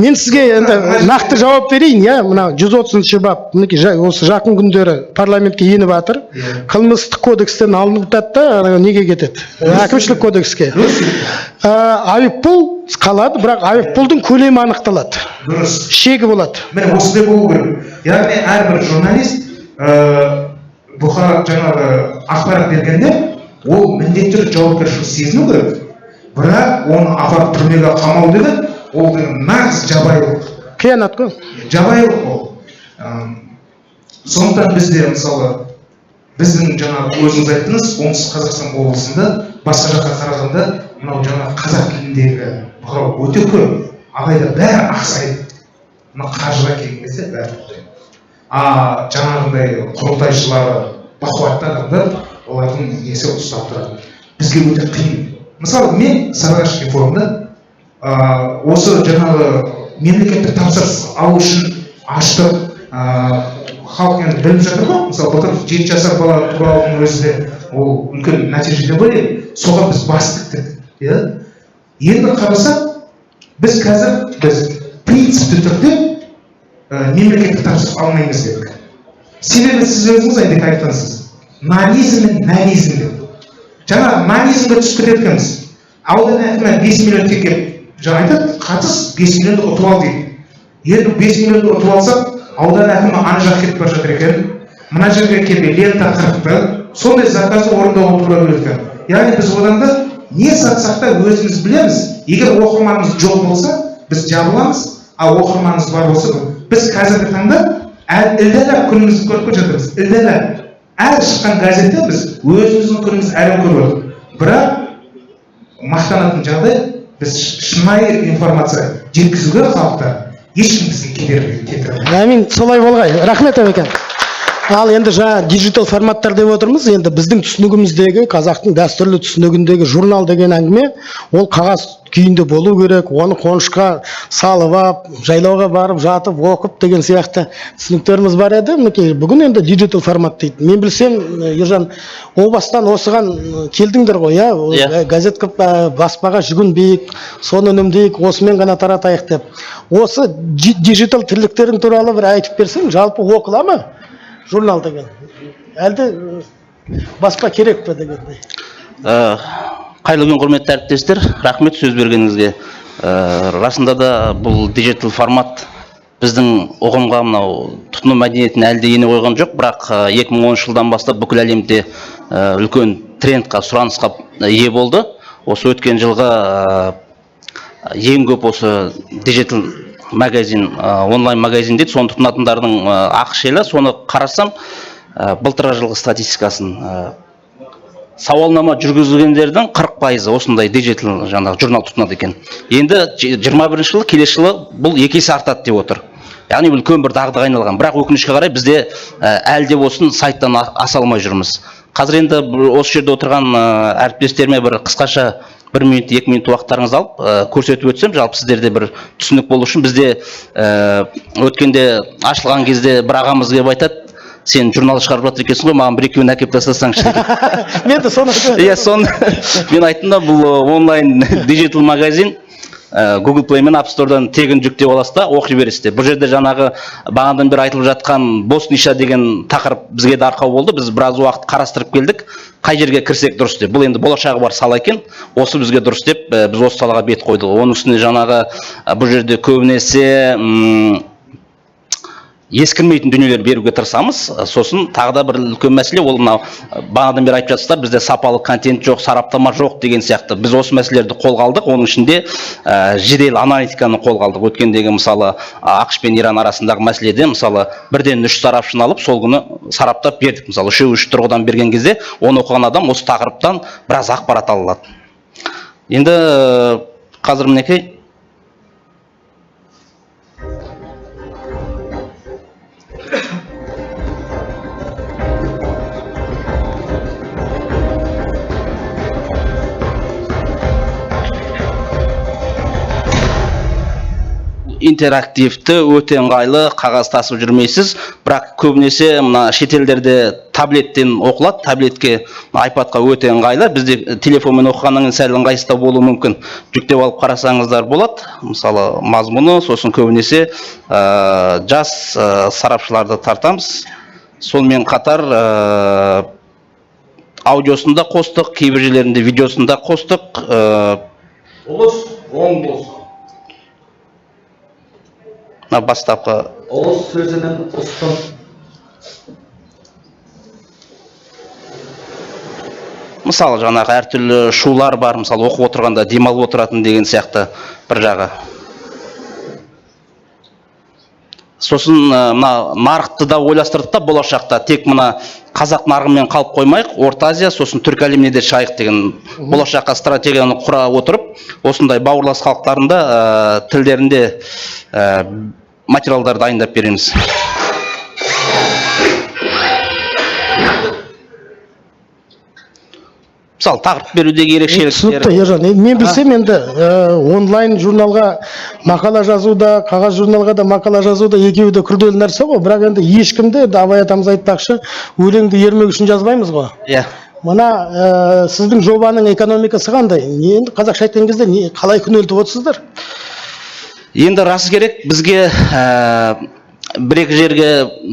Мен сізге енді нақты жауап берейін, иә. Мына 130-бап мінекей, осы жақын күндері парламентке еніп жатыр. Қылмыстық кодекстен алынып жатады да, ана неге кетеді, әкімшілік кодекске. Айыппұл қалады, бірақ айыппұлдың көлемі анықталады. Шегі болады. Міне, осындай болу керек. Яғни әрбір журналист бұқара жаңағы ақпарат бергенде ол міндетті түрде жауапкершілік сезіну керек, бірақ оны апарып түрмеге қамау деген ол деген нағыз жабайылық. Қиянат қой. Жабайылық ол. Сондықтан бізде, мысалы, біздің жаңағы өзіңіз айттыңыз, Оңтүстік Қазақстан облысында басқа жаққа қарағанда мынау жаңағы қазақ тіліндегі бұқара өте көп, алайда бәрі ақсайды. Мына қаржыға келген кезде бәрі тоқтайды. А жаңағындай құрылтайшылары бақуатты адамдар, олардың несі ұстап тұрады. Бізге өте қиын. Мысалы, мен Сарыағаш информда осы жаңағы мемлекеттік тапсырыс алу үшін аштық. Халық енді біліп жатыр ғой, мысалы, былтыр 7 жасар бала туралының өзі де ол үлкен нәтиже деп ойлаймын. Соған біз бас тіктік, иә. Енді қарасақ, біз қазір біз принципті түрде мемлекеттік тапсырыс алмаймыз дедік. Себебі сіз өзіңіз, Айбек, айтқансыз, нанизм мен нанизм деп. Жаңағы нанизмге түсіп кетеді екенбіз. Аудан әкімі 5 миллион теңге жаңа айтады, қатыс, 5 миллионды ұтып ал дейді. Енді 5 миллионды ұтып алсақ, аудан әкімі ана жаққа кетіп бара жатыр екен, мына жерге келіп лента қырықты, сондай заказды орындауға тура келеді екен. Яғни біз одан да не сатсақ та өзіміз білеміз. Егер оқырманымыз жоқ болса, біз жабыламыз, а оқырманымыз бар болса, біз қазіргі таңда әлі ілдәләп күнімізді көріп келе жатырмыз. Ілдәләп әр шыққан газетте біз өзіміздің күнімізді әлі көріп отырмыз. Бірақ мақтанатын жағдай, біз шынайы информация жеткізуге халықта ешкім бізге кедергі келтіре алмайды. Әмин, солай болғай. Рахмет, Әбекен. Ал енді жаңа digital форматтар деп отырмыз. Енді біздің түсінігіміздегі, қазақтың дәстүрлі түсінігіндегі журнал деген әңгіме ол қағаз күйінде болу керек, оны қонышқа салып алып, жайлауға барып жатып оқып деген сияқты түсініктеріміз бар еді. Мінекей, бүгін енді digital формат дейді. Мен білсем, Ержан, о бастан осыған келдіңдер ғой, иә? Иә. Газет қылып, баспаға жүгінбейік, соны үнемдейік, осымен ғана таратайық деп. Осы digital тірліктерің туралы бір айтып берсең, жалпы оқыла ма журнал деген? Әлде баспа керек пе дегендей. Қайырлы күн, құрметті әріптестер, рахмет сөз бергеніңізге. Расында да бұл digital формат біздің ұғымға, мынау тұтыну мәдениетіне әлі де ене қойған жоқ, бірақ 2010 жылдан бастап бүкіл әлемде үлкен трендқа, сұранысқа ие болды. Осы өткен жылғы ең көп осы digital магазин, онлайн магазин дейді, соны тұтынатындардың АҚШ елі. Соны қарасам, былтырғы жылғы статистикасын, сауалнама жүргізгендердің 40%-ы осындай digital жаңағы журнал тұтынады екен. Енді 21-жылы, келесі жылы бұл екі есе артады деп отыр. Яғни үлкен бір дағдыға айналған. Бірақ өкінішке қарай бізде әлі де болсын сайттан аса алмай жүрміз. Қазір енді осы жерде отырған әріптестеріме бір қысқаша бір минут, 2 минут уақыттарыңызды алып, көрсетіп өтсем, жалпы сіздерде бір түсінік болу үшін. Бізде өткенде ашылған кезде бір ағамыз келіп айтады: «Сен журнал шығарып жатыр екенсің ғой, маған бір екеуін әкеліп тастасаңшы», — дейді. Мен де соны Иә, соны мен айттым да, бұл онлайн digital магазин, Google Play мен App Store'дан тегін жүктеп аласыз да оқи бересіз деп. Бұл жерде жаңағы бағанадан бері айтылып жатқан бос ниша деген тақырып бізге де арқау болды. Біз біраз уақыт қарастырып келдік, қай жерге кірсек дұрыс деп. Бұл енді болашағы бар сала екен, осы бізге дұрыс деп, біз осы салаға бет қойдық. Оның үстіне жаңағы бұл жерде көбінесе ескірмейтін дүниелер беруге тырысамыз. Сосын тағы да бір үлкен мәселе, ол мынау бағанадан бері айтып жатсыздар, бізде сапалы контент жоқ, сараптама жоқ деген сияқты. Біз осы мәселелерді қолға алдық. Оның ішінде жедел аналитиканы қолға алдық. Өткендегі, мысалы, АҚШ пен Иран арасындағы мәселеде, мысалы, бірден үш сарапшыны алып, сол күні сараптап бердік. Мысалы, үшеуі үш тұрғыдан берген кезде оны оқыған адам осы тақырыптан біраз ақпарат ала алады. Енді қазір, мінекей, интерактивті, өте ыңғайлы, қағаз тасып жүрмейсіз. Бірақ көбінесе мына шетелдерде таблеттен оқылады, таблетке, айпадқа өте ыңғайлы. Бізде телефонмен оқығаннан кейін сәл ыңғайсыздау болуы мүмкін. Жүктеп алып қарасаңыздар болады, мысалы, мазмұны. Сосын көбінесе жас сарапшыларды тартамыз. Сонымен қатар аудиосын да қостық, кейбір жерлерінде видеосын да қостық. Ұлыс оң болсын. Мына бастапқы Ұлыс сөзінің ұстын Мысалы, жаңағы әртүрлі шулар бар, мысалы, оқып отырғанда демалып отыратын деген сияқты бір жағы. Сосын мына нарықты да ойластырдық та, болашақта тек мына қазақ нарығымен қалып қоймайық, Орта Азия, сосын түркі әлеміне де шығайық деген болашаққа стратегияны құра отырып, осындай бауырлас халықтарында тілдерінде материалдар дайындап береміз. Мысалы, тақырып берудегі ерекшеліктер. Түсінікті, Ержан. Енді мен білсем, енді онлайн журналға мақала жазуда, қағаз журналға да мақала жазуда екеуі де күрделі нәрсе ғой. Бірақ енді ешкімді, енді Абай атамыз айтпақшы, өлеңді ермек үшін жазбаймыз ғой. Иә. Мына сіздің жобаның экономикасы қандай? Енді қазақша айтқан кезде не, қалай күнелтіп отырсыздар? Енді расы керек, бізге бір екі жерге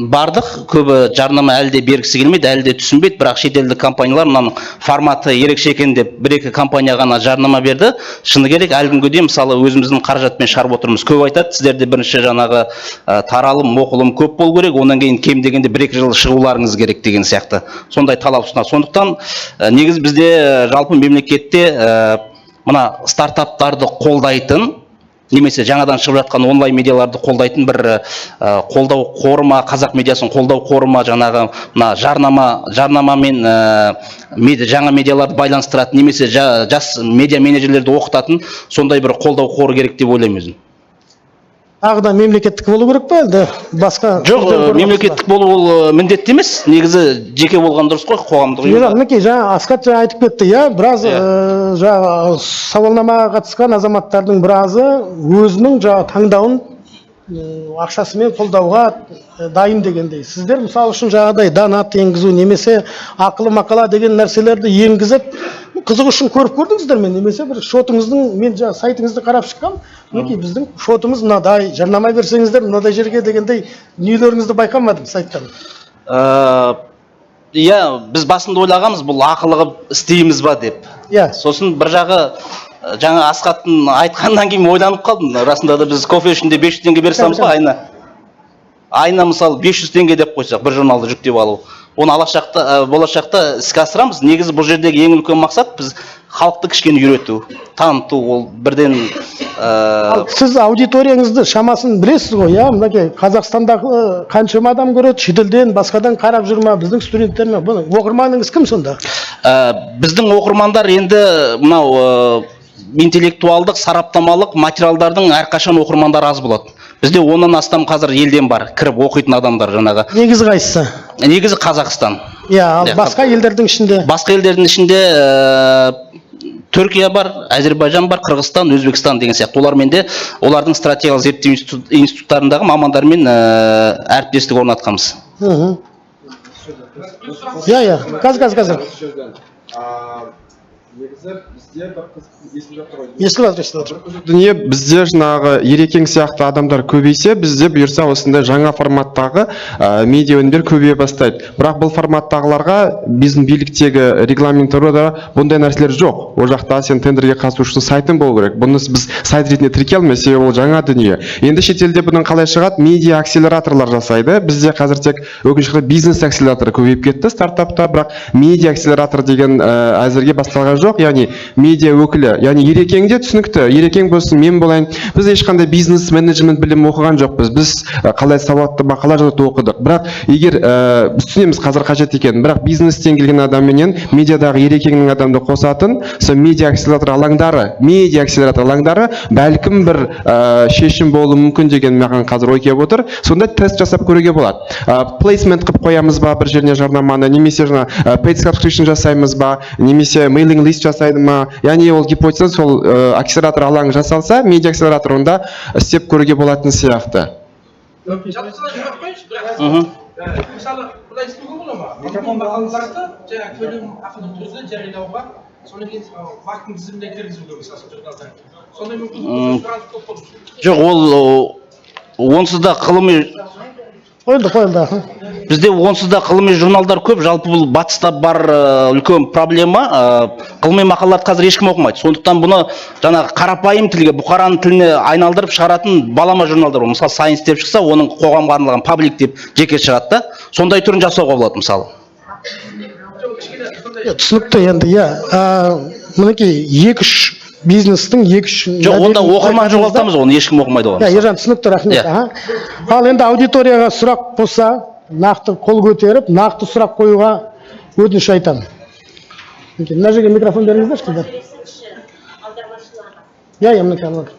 бардық, көбі жарнама әлі де бергісі келмейді, әлі де түсінбейді. Бірақ шетелдік компаниялар мынаның форматы ерекше екен деп бір екі компания ғана жарнама берді. Шыны керек, әлі күнге дейін, мысалы, өзіміздің қаражатпен шығарып отырмыз. Көп айтады, сіздерде бірінші жаңағы таралым, оқылым көп болу керек, одан кейін кем дегенде бір екі жыл шығуларыңыз керек деген сияқты сондай талап ұсынады. Сондықтан негізі бізде жалпы мемлекетте мына стартаптарды қолдайтын немесе жаңадан шығып жатқан онлайн медиаларды қолдайтын бір қолдау қоры ма, қазақ медиасын қолдау қоры ма, жаңағы мына жарнамамен жаңа медиаларды байланыстыратын немесе жас медиа менеджерлерді оқытатын сондай бір қолдау қоры керек деп ойлаймын өзім. Тағы да мемлекеттік болу керек па, әлде басқа? Жоқ, түрден көріп мемлекеттік болу ол міндетті емес. Негізі жеке болған дұрыс қой, қоғамдық ұйым. Ержан, мінекей, жаңа Асхат жаңа айтып кетті, иә, біраз Иә. Жаңағы сауалнамаға қатысқан азаматтардың біразы өзінің жаңағы таңдауын ақшасымен қолдауға дайын дегендей. Сіздер, мысалы үшін, жаңағыдай донат енгізу немесе ақылы мақала деген нәрселерді енгізіп, қызық үшін көріп көрдіңіздер ме? Немесе бір шотыңыздың, мен жаңа сайтыңызды қарап шыққам, мінекей, біздің шотымыз мынадай, жарнама берсеңіздер мынадай жерге дегендей дүниелеріңізді байқамадым сайттан. Иә, біз басында ойлағанбыз, бұл ақылы қылып істейміз ба деп. Сосын бір жағы жаңа Асхаттың айтқаннан кейін ойланып қалдым. Расында да, біз кофе үшін де 500 теңге бере саламыз ғой айына. Айына, мысалы, 500 теңге деп қойсақ, бір журналды жүктеп алу. Оны алашақта, болашақта іске асырамыз. Негізі бұл жердегі ең үлкен мақсат — біз халықты кішкене үйрету, таныту, ол бірден Ал сіз аудиторияңызды шамасын білесіз ғой, иә? Мінекей, Қазақстандағы қаншама адам көреді, шетелден, басқадан қарап жүр ма, біздің студенттер ме? Бұны оқырманыңыз кім сонда? Біздің оқырмандар енді мынау интеллектуалдық, сараптамалық материалдардың әрқашан оқырмандары аз болады. Бізде 10-нан астам қазір елден бар, кіріп оқитын адамдар жаңағы. Негізі қайсысы? Негізі Қазақстан. Иә, ал Иә, басқа елдердің ішінде? Басқа елдердің ішінде Түркия бар, Әзербайжан бар, Қырғызстан, Өзбекстан деген сияқты. Олармен де, олардың стратегиялық зерттеу институттарындағы мамандармен әріптестік орнатқанбыз. Иә, қазір, қазір. Негізі бізде бір қызық естіліп жатыр ғой. Естіліп жатыр, естіліп жатыр. Дүние, бізде жаңағы Ерекең сияқты адамдар көбейсе, бізде бұйырса осындай жаңа форматтағы медиа өнімдер көбейе бастайды. Бірақ бұл форматтағыларға біздің биліктегі регламенттарда бұндай нәрселер жоқ. Ол жақта сен тендерге қатысу үшін сайтың болу керек. Бұны біз сайт ретінде тіркей алмаймыз, себебі ол жаңа дүние. Енді шетелде бұның қалай шығады? Медиа акселераторлар жасайды. Бізде қазір тек, өкінішке қарай, бизнес акселератор көбейіп кетті стартапта, бірақ медиа акселератор деген әзірге басталған жоқ. Яғни медиа өкілі, яғни Ерекең де түсінікті, Ерекең болсын, мен болайын, біз ешқандай бизнес менеджмент білімі оқыған жоқпыз. Біз қалай сауатты мақала жазуды оқыдық. Бірақ егер біз түсінеміз қазір қажет екенін, бірақ бизнестен келген адамменен медиадағы Ерекеңнің адамды қосатын сол медиа акселератор алаңдары, медиа акселератор алаңдары бәлкім бір шешім болуы мүмкін деген маған қазір ой келіп отыр. Сонда тест жасап көруге болады. Placement қылып қоямыз ба бір жеріне жарнаманы, немесе жаңа paid subscription жасаймыз ба, немесе mailing list жасайды ма? Яғни ол гипотеза, сол акселератор алаңы жасалса, медиа акселератор, онда істеп көруге болатын сияқты. Жалпы сұрақ қояйыншы, бірақ мысалы, былай істеуге бола ма? Ғылыми мақалаларды жаңағы төлем ақылы түрде жариялауға, содан кейін БАҚ-тың тізіміне кіргізуге, мысалы, журналдар, сондай мүмкіндік болса, сұраныс көп болып Жоқ, ол онсыз да ғылыми Қойылды, қойылды, аха. Бізде онсыз да ғылыми журналдар көп. Жалпы бұл батыста бар үлкен проблема. Ғылыми мақалаларды қазір ешкім оқымайды. Сондықтан бұны жаңағы қарапайым тілге, бұқараның тіліне айналдырып шығаратын балама журналдар бар. Мысалы, Science деп шықса, оның қоғамға арналған Public деп жеке шығады да, сондай түрін жасауға болады, мысалы. Иә, түсінікті енді, иә. Мінекей, екі үш бизнестің екі үш Жоқ, онда оқырман жоғалтамыз, оны ешкім оқымайды оған. Иә, Ержан, түсінікті, рахмет. Иә. Аха. Ал енді аудиторияға сұрақ болса, нақты қол көтеріп, нақты сұрақ қоюға өтініш айтамын. Мінекей, мына жерге микрофон беріңіздерші, қыздар. Иә, мінекей, алып отыр.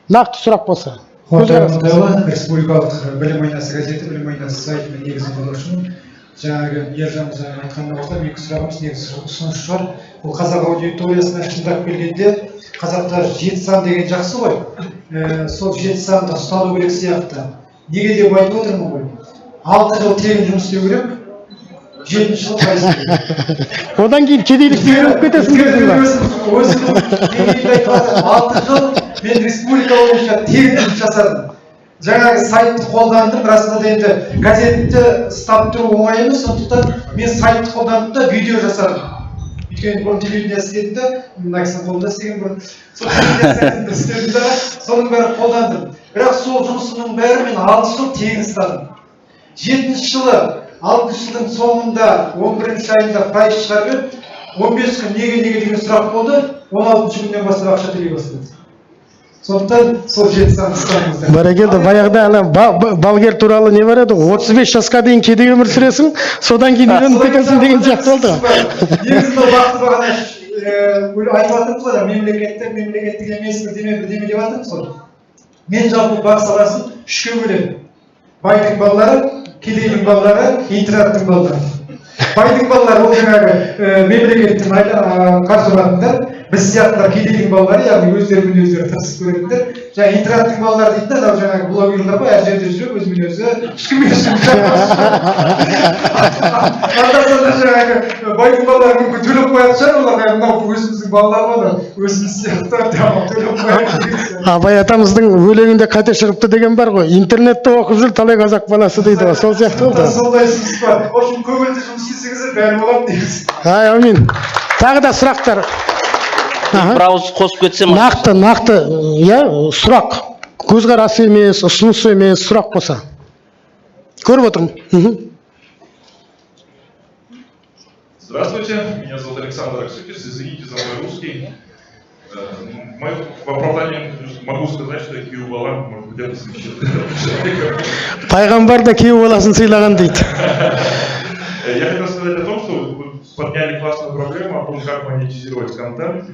Нақты сұрақ болса. Қуантай Көзқарас. Амантайұлы, республикалық «Білім айнасы» газеті, «Білім айнасы» сайтының негізін қалаушымын. Жаңағы Ержан мырзаның айтқанына қосыламын. Екі сұрағымыз, негізі ұсыныс шығар. Бұл қазақ аудиториясына шындап келгенде, қазақта жеті сан деген жақсы ғой. Сол жеті санды ұстану керек сияқты. Неге деп айтып отырмын ғой: 6 жыл тегін жұмыс істеу керек, жетінші жылы пайыз керек. Одан кейін кедейлікке үйреніп кетесің дейсің ба? Өзімнің деңгейімді айтып жатырмын. 6 жыл мен республика бойынша тегін жұмыс жасадым. Жаңағы сайтты қолдандым. Расында да, енді газетті ұстап тұру оңай емес, сондықтан мен сайтты қолдандым да, видео жасадым. Өйткені бұрын телевидение істедім да, мына кісінің қолында істеген бұрын, сол телевидение сайтында істедім да, соның бәрін қолдандым. Бірақ сол жұмысымның бәрін мен 6 жыл тегін ұстадым. Жетінші жылы, алтыншы жылдың соңында, 11-айында прайс шығарып едім. 15 күн неге, неге деген сұрақ болды. 16-күннен бастап ақша төлей бастады. Сондықтан сол жеті санды ұстаңыздар. Бәрекелді. Баяғыда ана балгер туралы не бар еді, 35 жасқа дейін кедей өмір сүресің, содан кейін үйреніп кетесің деген сияқты болды ғой. Негізі мынау бақты бағана айтып жатырмыз ғой, мемлекеттік, мемлекеттік емес, бірдеме бірдеме деп жатырмыз ғой. Мен жалпы БАҚ саласын үшке бөлемін: байдың балалары, кедейдің балалары, интернаттың балалары. Байдың балалары ол жаңағы мемлекеттен қаржы алатындар, біз сияқтылар кедейдің балалары, яғни өздерімен өздері тырысып көретіндер. Жаңағы интернаттың балалары дейтін анау жаңағы блогерлар ғой, әр жерде жүріп, өзімен өзі, ешкімге ешкім. Анда санда жаңағы байдың балалары мүмкін төлеп қоятын шығар оларға, мынау өзіміздің балалар ғой, анау өзіміз сияқты, төлеп қояйық деген сияқты. Абай атамыздың өлеңінде қате шығыпты деген бар ғой, интернетте оқып жүр талай қазақ баласы дейді ғой, сол сияқты болды. Сондай ұсыныс бар. В общем, көңілді жұмыс істесеңіздер, бәрі болады негізі. Ай, әумин. Тағы да сұрақтар? Аха. Бір ауыз қосып кетсем. Нақты, иә, сұрақ, көзқарас емес, ұсыныс емес, сұрақ болса, көріп отырмын. Здравствуйте, меня зовут Александр Аксютис, извините за мой русский. Мое, в оправдание могу сказать, что я күйеу бала, может быть, это смягчит этого человека. Пайғамбар да күйеу баласын сыйлаған дейді. Я хотел сказать о том, что вы подняли классную проблему о том, как монетизировать контент,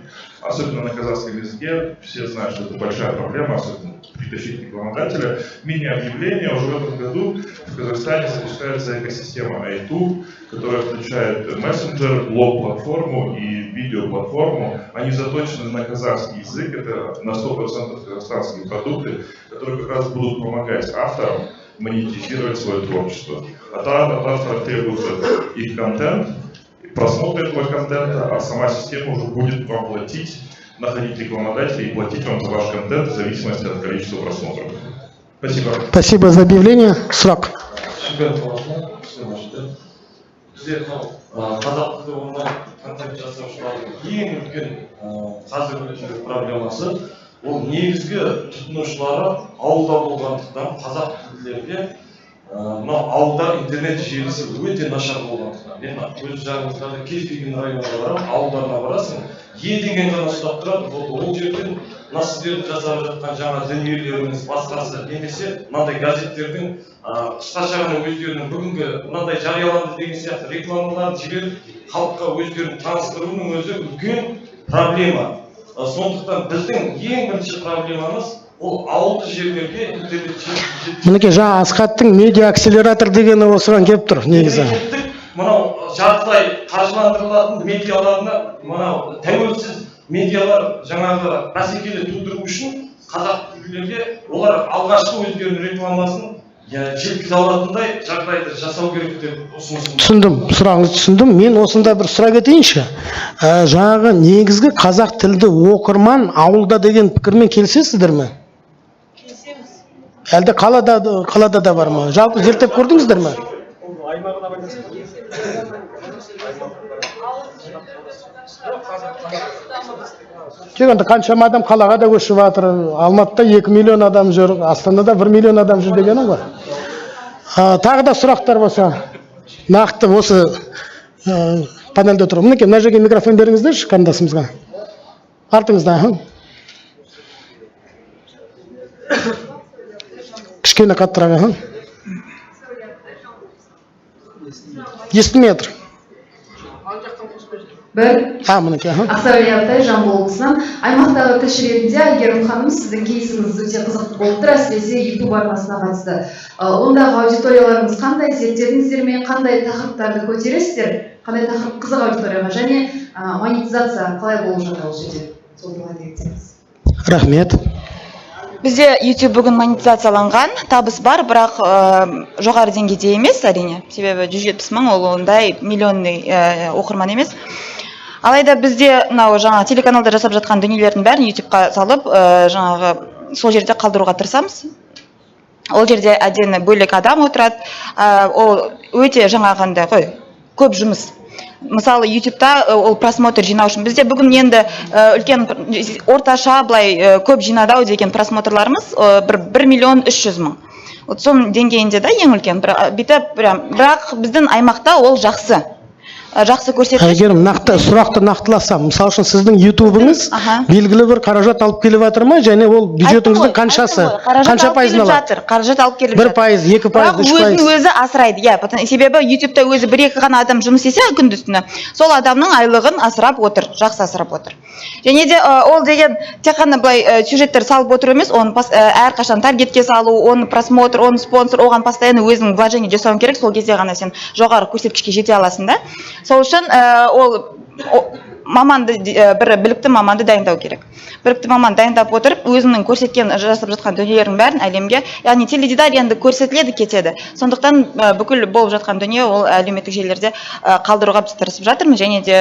особенно на казахском языке. Все знают, что это большая проблема, особенно притащить рекламодателя. Мини-объявление: уже в этом году в Казахстане запускается экосистема iTube, которая включает мессенджер, блог-платформу и видеоплатформу. Они заточены на казахский язык, это на 100% казахстанские продукты, которые как раз будут помогать авторам монетизировать свое творчество. От авторов требуется их контент, просмотр этого контента, а сама система уже будет вам платить, находить рекламодателей и платить вам за ваш контент в зависимости от количества просмотров. Спасибо. Спасибо за объявление. Сұрақ. Шымкент қаласынан түскен. Бізде мынау қазақ тілді онлайн контент жасаушылардың ең үлкен қазіргі күнгі проблемасы, ол негізгі тұтынушылары ауылда болғандықтан, қазақ тілділерге мынау ауылда интернет желісі өте нашар болғандықтан. Мен өз жағымыздағы кез келген районға барамын, ауылдарына барасың, е деген ғана ұстап тұрады. Вот ол жерден мына сіздердің жасап жатқан жаңа дүниелеріңіз, басқасы немесе мынандай газеттердің қысқаша ғана өздерінің бүгінгі мынандай жарияланды деген сияқты рекламаларын жіберіп, халыққа өздерін таныстыруының өзі үлкен проблема. Сондықтан біздің ең бірінші проблемамыз ол ауылды жерлерге интернет желісі Мінекей, жаңа Асхаттың медиа акселератор дегені осыған келіп тұр негізі. Мемлекеттік мынау жартылай қаржыландырылатын медиаларына, мынау тәуелсіз медиалар жаңағы бәсекелі тудыру үшін қазақ тілділерге олар алғашқы өздерінің рекламасын, иә, жеткізе алатындай жағдайды жасау керек деп ұсынысым. Түсіндім, сұрағыңызды түсіндім. Мен осында бір сұрақ етейінші. Жаңағы негізгі қазақ тілді оқырман ауылда деген пікірмен келісесіздер ме? Келісеміз. Әлде қалада да бар ма? Жалпы зерттеп көрдіңіздер ме? Аймағына байланысты. Жоқ, енді қаншама адам қалаға да көшіп жатыр. Алматыда 2 миллион адам жүр, Астанада 1 миллион адам жүр дегенім ғой. Тағы да сұрақтар болса, нақты осы панельде тұр. Мінекей, мына жерге микрофон беріңіздерші қарындасымызға. Артыңызда, аха. Кішкене қаттырақ, аха. Естілмей жатыр. Бір. А, мінекей, аха. Ақсәуле Абтай, Жамбыл облысынан. Аймақтағы тілші ретінде, Әйгерім ханым, сіздің кейсіңіз өте қызықты болып тұр, әсіресе YouTube арнасына қатысты. Ондағы аудиторияларыңыз қандай, зерттедіңіздер ме, қандай тақырыптарды көтересіздер, қандай тақырып қызық аудиторияға және монетизация қалай болып жатыр ол жерде, сол туралы айта кетсеңіз. Рахмет. Бізде YouTube бүгін монетизацияланған, табыс бар, бірақ жоғары деңгейде емес, әрине. Себебі 170 мың ол ондай миллионный оқырман емес. Алайда бізде мынау жаңа телеканалда жасап жатқан дүниелердің бәрін YouTubeқа салып, жаңағы сол жерде қалдыруға тырысамыз. Ол жерде әдемі бөлек адам отырады. Ол өте жаңағындай ғой, көп жұмыс. Мысалы, YouTubeта ол просмотр жинау үшін бізде бүгін енді үлкен, орташа былай көп жинады ау деген просмотрларымыз бір 1 миллион 300 мың. Вот соның деңгейінде да ең үлкен. Бүйтіп прям, бірақ біздің аймақта ол жақсы. Жақсы көрсеткіш. Әйгерім, нақты сұрақты нақтыласам, мысалы үшін, сіздің ютубыңыз белгілі бір қаражат алып келіп жатыр ма және ол бюджетіңіздің қаншасы, Айттым ғой, қаражат қанша алып пайызын келіп алады? жатыр, қаражат алып келіп бір жатыр. пайыз, 2%, Бірақ 3%? өзін өзі асырайды, иә, себебі ютубта өзі бір екі ғана адам жұмыс істесе күндіз түні, сол адамның айлығын асырап отыр, жақсы асырап отыр. Және де ол деген тек қана былай сюжеттер салып отыру емес, оны әрқашан таргетке салу, оны просмотр, оны спонсор, оған постоянно өзің вложение жасауың керек, сол кезде ғана сен жоғары көрсеткішке жете аласың да. Сол үшін ол маманды, бір білікті маманды дайындау керек. Білікті маман дайындап отырып, өзіңнің көрсеткен, жасап жатқан дүниелердің бәрін әлемге, яғни теледидар енді көрсетіледі, кетеді. Сондықтан бүкіл болып жатқан дүние ол әлеуметтік желілерде қалдыруға біз тырысып жатырмыз және де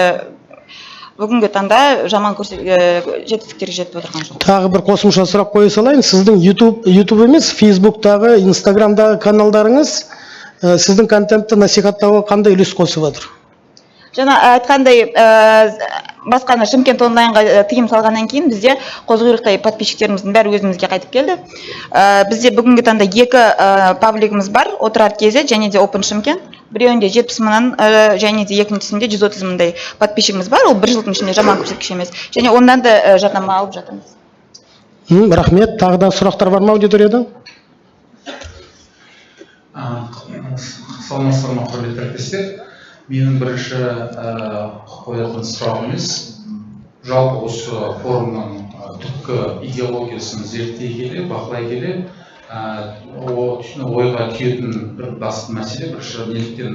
бүгінгі таңда жаман жетістіктерге жетіп отырған жоқ. Тағы бір қосымша сұрақ қоя салайын. Сіздің YouTube, YouTube емес, Фейсбуктағы, Инстаграмдағы каналдарыңыз сіздің контентті насихаттауға қандай үлес қосып жатыр? Жаңа айтқандай, басқаны Шымкент онлайнға тыйым салғаннан кейін бізде қозы-құйрықтай подписчиктеріміздің бәрі өзімізге қайтып келді. Бізде бүгінгі таңда екі паблигіміз бар: Отырар kz және де Open Шымкент. Біреуінде 70 мыңнан, және де екіншісінде 130 мыңдай подписчигіміз бар. Ол бір жылдың ішінде жаман көрсеткіш емес және ондан да жарнама алып жатырмыз. Рахмет. Тағы да сұрақтар бар ма аудиторияда? Саламатсыздар ма, құрметті әріптестер! Менің бірінші қоятын сұрағым емес, жалпы осы форумның түпкі идеологиясын зерттей келе, бақылай келе, ойға түйетін бір басты мәселе: бірінші, неліктен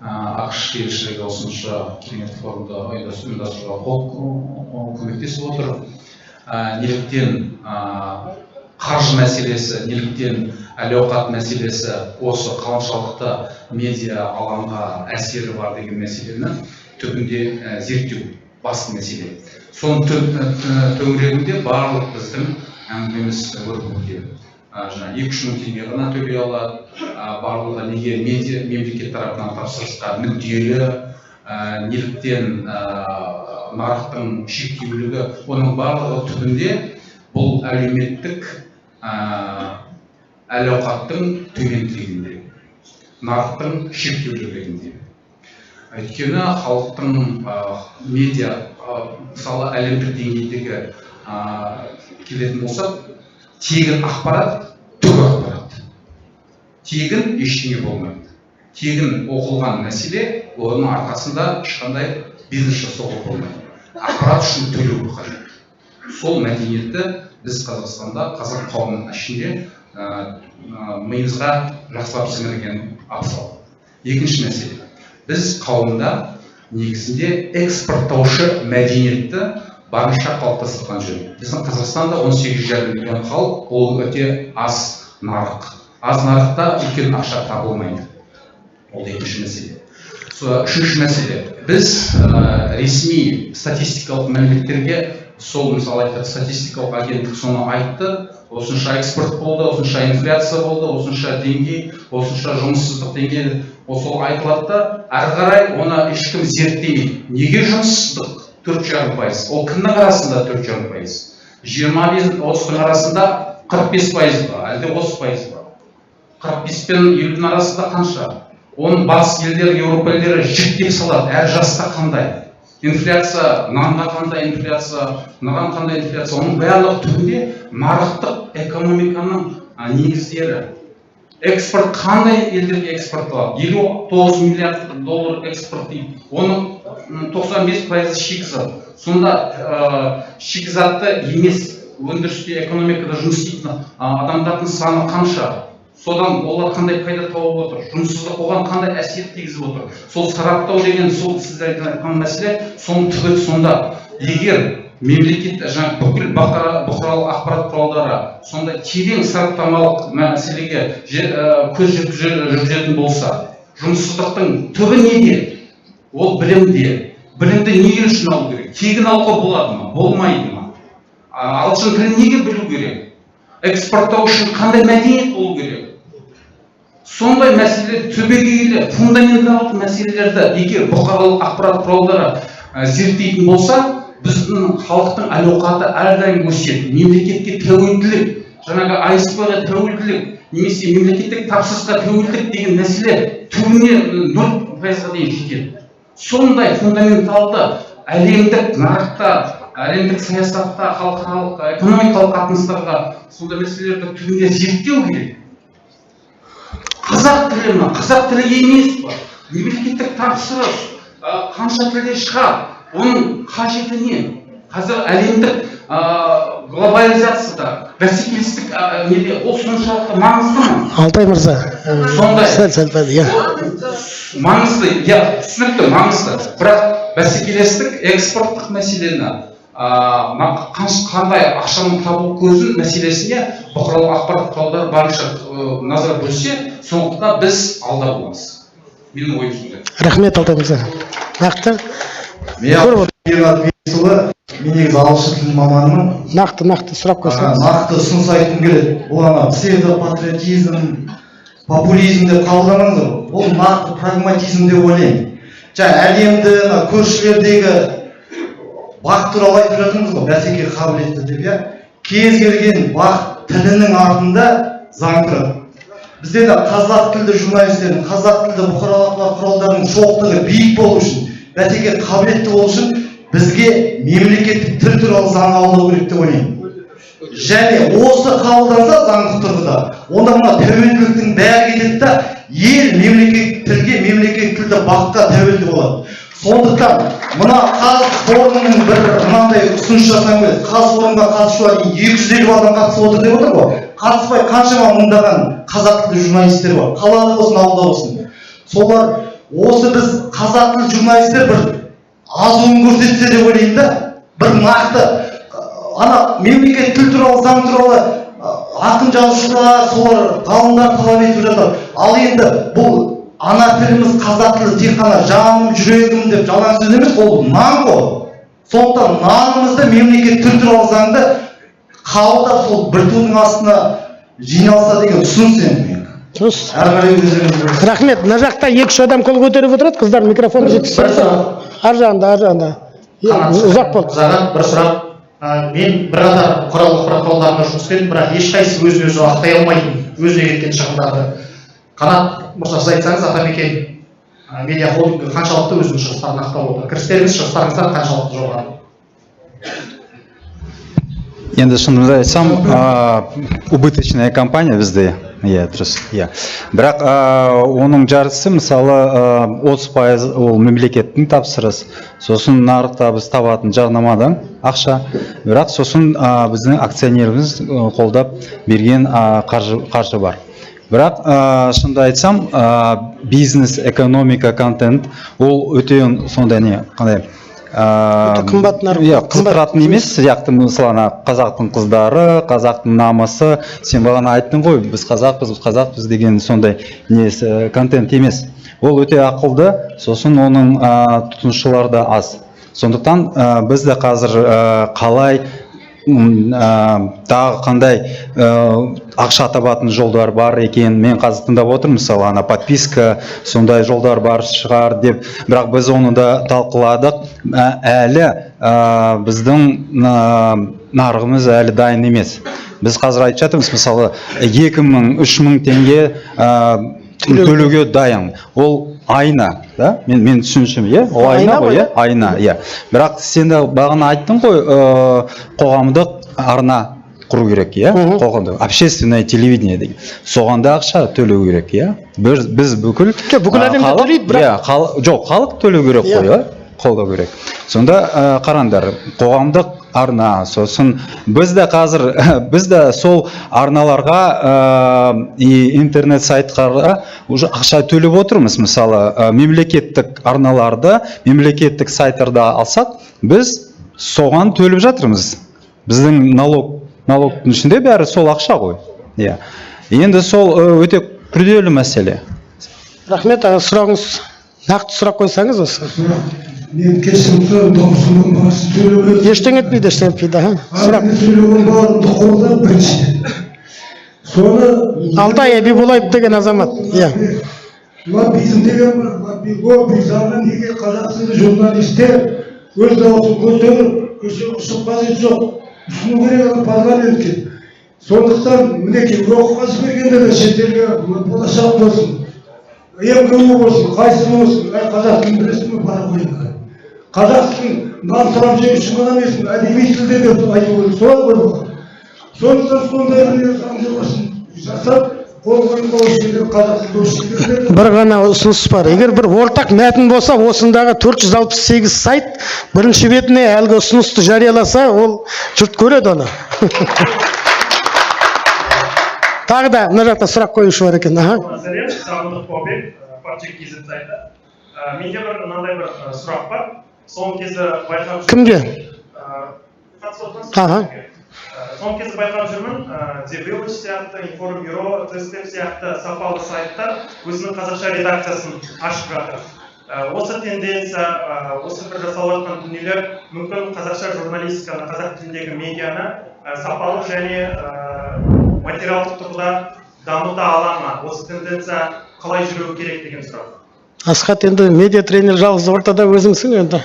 АҚШ елшілігі осынша керемет форумды ұйымдастыруға көмектесіп отыр, неліктен қаржы мәселесі, неліктен әл ауқат мәселесі осы қаншалықты медиа алаңға әсері бар деген мәселені түбінде зерттеу басты мәселе. Соның төңірегінде барлық біздің әңгімеміз өрбуде. Жаңа 2-3 мың теңге ғана төлей алады, барлығы неге медиа мемлекет тарапынан тапсырысқа мүдделі, неліктен нарықтың шектеулігі, оның барлығы түбінде бұл әлеуметтік әл ауқаттың төмендігінде, нарықтың шектеулілігінде. Өйткені халықтың медиа, мысалы, әлемдік деңгейдегі келетін болсақ, тегін ақпарат түк ақпарат, тегін ештеңе болмайды. Тегін оқылған мәселе, оның арқасында ешқандай бизнес жасауға болмайды. Ақпарат үшін төлеу қажет. Сол мәдениетті біз Қазақстанда, қазақ қауымының ішінде миымызға жақсылап сіңірген абзал. Екінші мәселе: біз қауымда негізінде экспорттаушы мәдениетті барынша қалыптастырған жөн. Біздің Қазақстанда 18,5 миллион халық, ол өте аз нарық. Аз нарықта үлкен ақша табылмайды. Ол екінші мәселе. Үшінші мәселе: біз ресми статистикалық мәліметтерге, сол, мысалы, айтады, статистикалық агенттік соны айтты: осынша экспорт болды, осынша инфляция болды, осынша деңгей, осынша жұмыссыздық деңгейі. Ол сол айтылады да, әрі қарай оны ешкім зерттемейді. Неге жұмыссыздық 4,5%? Ол кімнің арасында 4,5%? 25-30-дың арасында 45% па, әлде 30% па? 45 пен 50-дің арасында қанша? Оның батыс елдері, Еуропа елдері жіктеп салады, әр жаста қандай инфляция, нанға қандай инфляция, мынаған қандай инфляция. Оның барлығы түбінде нарықтық экономиканың негіздері. Экспорт қандай елдерге экспортталады? 59 миллиард доллар экспорт дейді, оның 95%-ы шикізат. Сонда шикізатты емес өндірісте, экономикада жұмыс істейтін адамдардың саны қанша? Содан олар қандай пайда тауып отыр? Жұмыссыздық оған қандай әсер тигізіп отыр? Сол сараптау деген, сол сіз айтқан мәселе, соның түбі сонда. Егер мемлекет, жаңа бүкіл бұқаралық ақпарат құралдары сондай терең сараптамалық мәселеге көз жүргізетін болса, жұмыссыздықтың түбі неде? Ол білімде. Білімді неге үшін алу керек? Тегін алуға болады ма, болмайды ма? Ағылшын тілін неге білу керек? Экспорттау үшін қандай мәдениет болу керек? Сондай мәселе, түбегейлі фундаменталдық мәселелерді егер бұқаралық ақпарат құралдары зерттейтін болса, біздің халықтың әл ауқаты әрдайым өседі. Мемлекетке тәуелділік, жаңағы АСП ға тәуелділік немесе мемлекеттік тапсырысқа тәуелділік деген мәселе түбіне 0%-ға дейін жетеді. Сондай фундаменталды әлемдік нарықта, әлемдік саясатта, халықаралық экономикалық қатынастарға сондай мәселелерді түбінде зерттеу керек. Қазақ тілі ма, қазақ тілі емес па, мемлекеттік тапсырыс қанша тілде шығады, оның қажеті не? Қазір әлемдік глобализацияда бәсекелестік неде, ол соншалықты маңызды ма? Алтай мырза, Сондай. сәл сәл пәл, иә. Маңызды, иә, түсінікті, маңызды, бірақ бәсекелестік, экспорттық мәселені, қандай ақшаның табу көзін мәселесіне бұқаралық ақпарат құралдары барынша назар бөлсе, сондықтан біз алда боламыз. Менің ойым сондай. Рахмет, Алтай мырза, нақты. Мен Ернат Бесұлы, мен негізі ағылшын тілінің маманымын. Нақты сұрақ қойсаңыз. Нақты ұсыныс айтқым келеді. Бұл ана псевдопатриотизм, популизм деп қабылдамаңыздар, бұл нақты прагматизм деп ойлаймын. Жаңа әлемді, мына көршілердегі БАҚ туралы айтып жатырмыз ғой, бәсекеге қабілетті деп, иә. Кез келген БАҚ тілінің артында заң тұрады. Бізде де қазақ тілді журналистердің, қазақ тілді бұқаралық ақпарат құралдарының шоқтығы биік болу үшін, бәсекеге қабілетті болу үшін бізге мемлекеттік тіл туралы заң қабылдау керек деп ойлаймын. Және осы қабылданса заңдық тұрғыда, онда мына тәуелділіктің бәрі кетеді да, ел мемлекеттік тілге, мемлекеттік тілді БАҚ-қа тәуелді болады. Сондықтан мына Қаз форумының бір мынандай ұсыныс жасағым келеді. Қаз форумға қатысушылар 250 адам қатысып отыр деп отыр ғой. Қатыспай қаншама мыңдаған қазақ тілді журналистер бар, қалада болсын, ауылда болсын. Солар осы біз қазақ тілді журналистер бір азуын көрсетсе деп ойлаймын да. Бір нақты ана мемлекеттік тіл туралы заң туралы ақын жазушылар, солар, ғалымдар талап етіп жатыр. Ал енді бұл ана тіліміз, қазақ тілі тек қана жаным, жүрегім деп жалаң сөз емес, ол нан ғой. Сондықтан нанымызды мемлекеттік тіл туралы заңды қабылдап, сол бір тудың астына жиналса деген ұсыныс енді менікі. Дұрыс. Әрі қарай өздеріңіз. Рахмет. Мына жақта екі үш адам қол көтеріп отырады. Қыздар, микрофон жеткізсеңіздер. Ар жағында, ар жағында. Иә, ұзақ болды. Мырзаға бір сұрақ. Мен бірқатар бұқаралық ақпарат құралдарында жұмыс істедім, бірақ ешқайсысы өзін өзі ақтай алмайтын, өзіне кеткен шығындарды. Қанат мырза, сіз айтсаңыз, Атамекен медиа холдингі қаншалықты өзінің шығыстарын ақтап отыр? Кірістеріңіз шығыстарыңыздан қаншалықты жоғары? Енді шынымды айтсам, убыточная компания бізде, иә, дұрыс, иә. Бірақ оның жартысы, мысалы, 30% ол мемлекеттің тапсырыс, сосын нарықта біз табатын жарнамадан ақша, бірақ сосын біздің акционеріміз қолдап берген қаржы бар. Бірақ шынымды айтсам, бизнес, экономика, контент ол өте сондай не, қандай, Өте қымбат нарық. Иә, қызықтыратын емес сияқты. Мысалы, ана қазақтың қыздары, қазақтың намысы, сен бағана айттың ғой, біз қазақпыз, біз қазақпыз деген сондай несі, контент емес. Ол өте ақылды, сосын оның тұтынушылары да аз. Сондықтан біз де қазір қалай тағы қандай ақша табатын жолдар бар екен, мен қазір тыңдап отырмын. Мысалы, ана подписка, сондай жолдар бар шығар деп, бірақ біз оны да талқыладық. Әлі біздің нарығымыз әлі дайын емес. Біз қазір айтып жатырмыз, мысалы, 2000, 3000 теңге төлеуге дайын. Ол айына да, мен түсінішім, иә, ол айына Айына ғой, ғой, иә, айына, иә. Бірақ сен де бағана айттың ғой, қоғамдық арна құру керек, иә, қоғамдық общественное телевидение деген, соған да ақша төлеу керек, иә. Біз бүкіл Жоқ, бүкіл әлемде халық- төлейді, бірақ- иә, жоқ, халық төлеу керек қой, иә, қолдау керек. Сонда қараңдар, қоғамдық арна, сосын біз де қазір, біз де сол арналарға и интернет сайттарға уже ақша төлеп отырмыз. Мысалы, мемлекеттік арналарды, мемлекеттік сайттарды алсақ, біз соған төлеп жатырмыз. Біздің налогтың ішінде бәрі сол ақша ғой, иә. Енді сол өте күрделі мәселе. Рахмет, аға, сұрағыңыз, нақты сұрақ қойсаңыз осы. Мен кешірім сұраймын, дауысымның басы сөйлеуге. Ештеңе етпейді, ештеңе етпейді, аха. Сұрақ. Сөйлеген бауырымды қолдап, біріншіден соны. Алтай Әбибуллаев деген азамат, иә. Лоббизм деген бар, лобби заңы. Неге қазақ тілді журналистер өз дауысын көтеріп, көше ұшып қажеті жоқ, ұсыну керек ана парламентке. Сондықтан мінекей, оқуға жібергенде де шетелге, болашақ болсын. МГУ болсын, қайсысы болсын, әй, қазақ тілін білесің бе, бара қойыңдар. Қазақ тілін нан сұрап жеу үшін ғана емес, әдеби тілде деп айту керек, солай ғой бұл. Сондықтан сондай бір заң жобасын жасап, қол қоюға, осы жерде қазақ тілді осы жерде Бір ғана ұсыныс бар: егер бір ортақ мәтін болса, осындағы 468 сайт бірінші бетіне әлгі ұсынысты жарияласа, ол жұрт көреді оны. Тағы да мына жақта сұрақ қоюшы бар екен, аха. Сәлем, Сағындық Баубек, Партия KZ сайты. Менде бір мынандай бір сұрақ бар. Соңғы кезде байқап жүрмін- Кімге? Қатысып отырсыз. Аха. Соңғы кезде байқап жүрмін, The Village сияқты, Информбюро, The Step сияқты сапалы сайттар өзінің қазақша редакциясын ашып жатыр. Осы тенденция, осы бір жасалып жатқан дүниелер мүмкін қазақша журналистиканы, қазақ тіліндегі медианы сапалы және материалдық тұрғыда дамыта ала ма? Осы тенденция қалай жүруі керек деген сұрақ. Асхат, енді медиа тренер жалғыз ортада өзіңсің енді.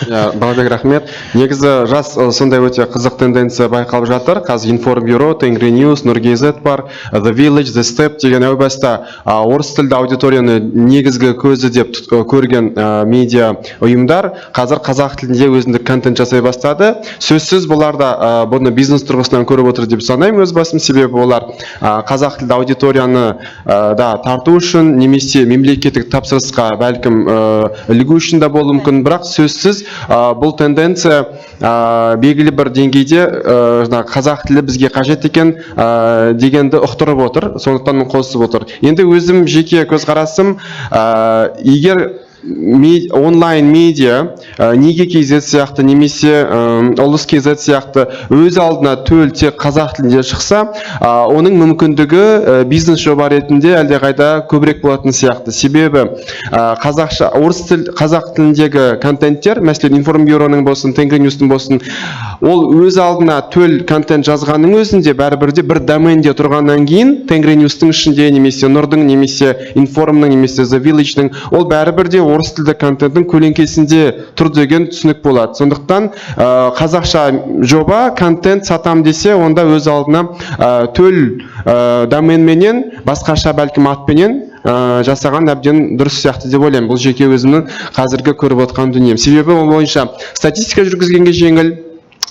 Иә, Балабек, рахмет. Негізі рас, сондай өте қызық тенденция байқалып жатыр. Қазір Информбюро, Тенгри Ньюс, Нұр KZ бар, The Village, The Step деген әу баста орыс тілді аудиторияны негізгі көзі деп көрген медиа ұйымдар қазір қазақ тілінде өзіндік контент жасай бастады. Сөзсіз, бұлар да бұны бизнес тұрғысынан көріп отыр деп санаймын өз басым, себебі олар қазақ тілді аудиторияны да тарту үшін немесе мемлекеттік тапсырысқа бәлкім ілігу үшін де болуы мүмкін. Бірақ сөзсіз, бұл тенденция белгілі бір деңгейде жаңағы қазақ тілі бізге қажет екен дегенді ұқтырып отыр, сондықтан қосып отыр. Енді өзім жеке көзқарасым, егер онлайн медиа Неге KZ сияқты немесе Ұлыс KZ сияқты өз алдына төл тек қазақ тілінде шықса, оның мүмкіндігі бизнес жоба ретінде әлдеқайда көбірек болатын сияқты. Себебі қазақша, орыс тіл, қазақ тіліндегі контенттер, мәселен, Информбюроның болсын, Тенгри Ньюстың болсын, ол өз алдына төл контент жазғанның өзінде бәрібір де бір доменде тұрғаннан кейін, Тенгри Ньюстың ішінде немесе Нұрдың, немесе Информның, немесе The Village'дің, ол бәрібір де орыс тілді контенттің көлеңкесінде тұр деген түсінік болады. Сондықтан қазақша жоба, контент сатам десе, онда өз алдына төл доменменен, басқаша бәлкім атпенен жасаған әбден дұрыс сияқты деп ойлаймын. Бұл жеке өзімнің қазіргі көріп отқан дүнием. Себебі ол бойынша статистика жүргізгенге жеңіл,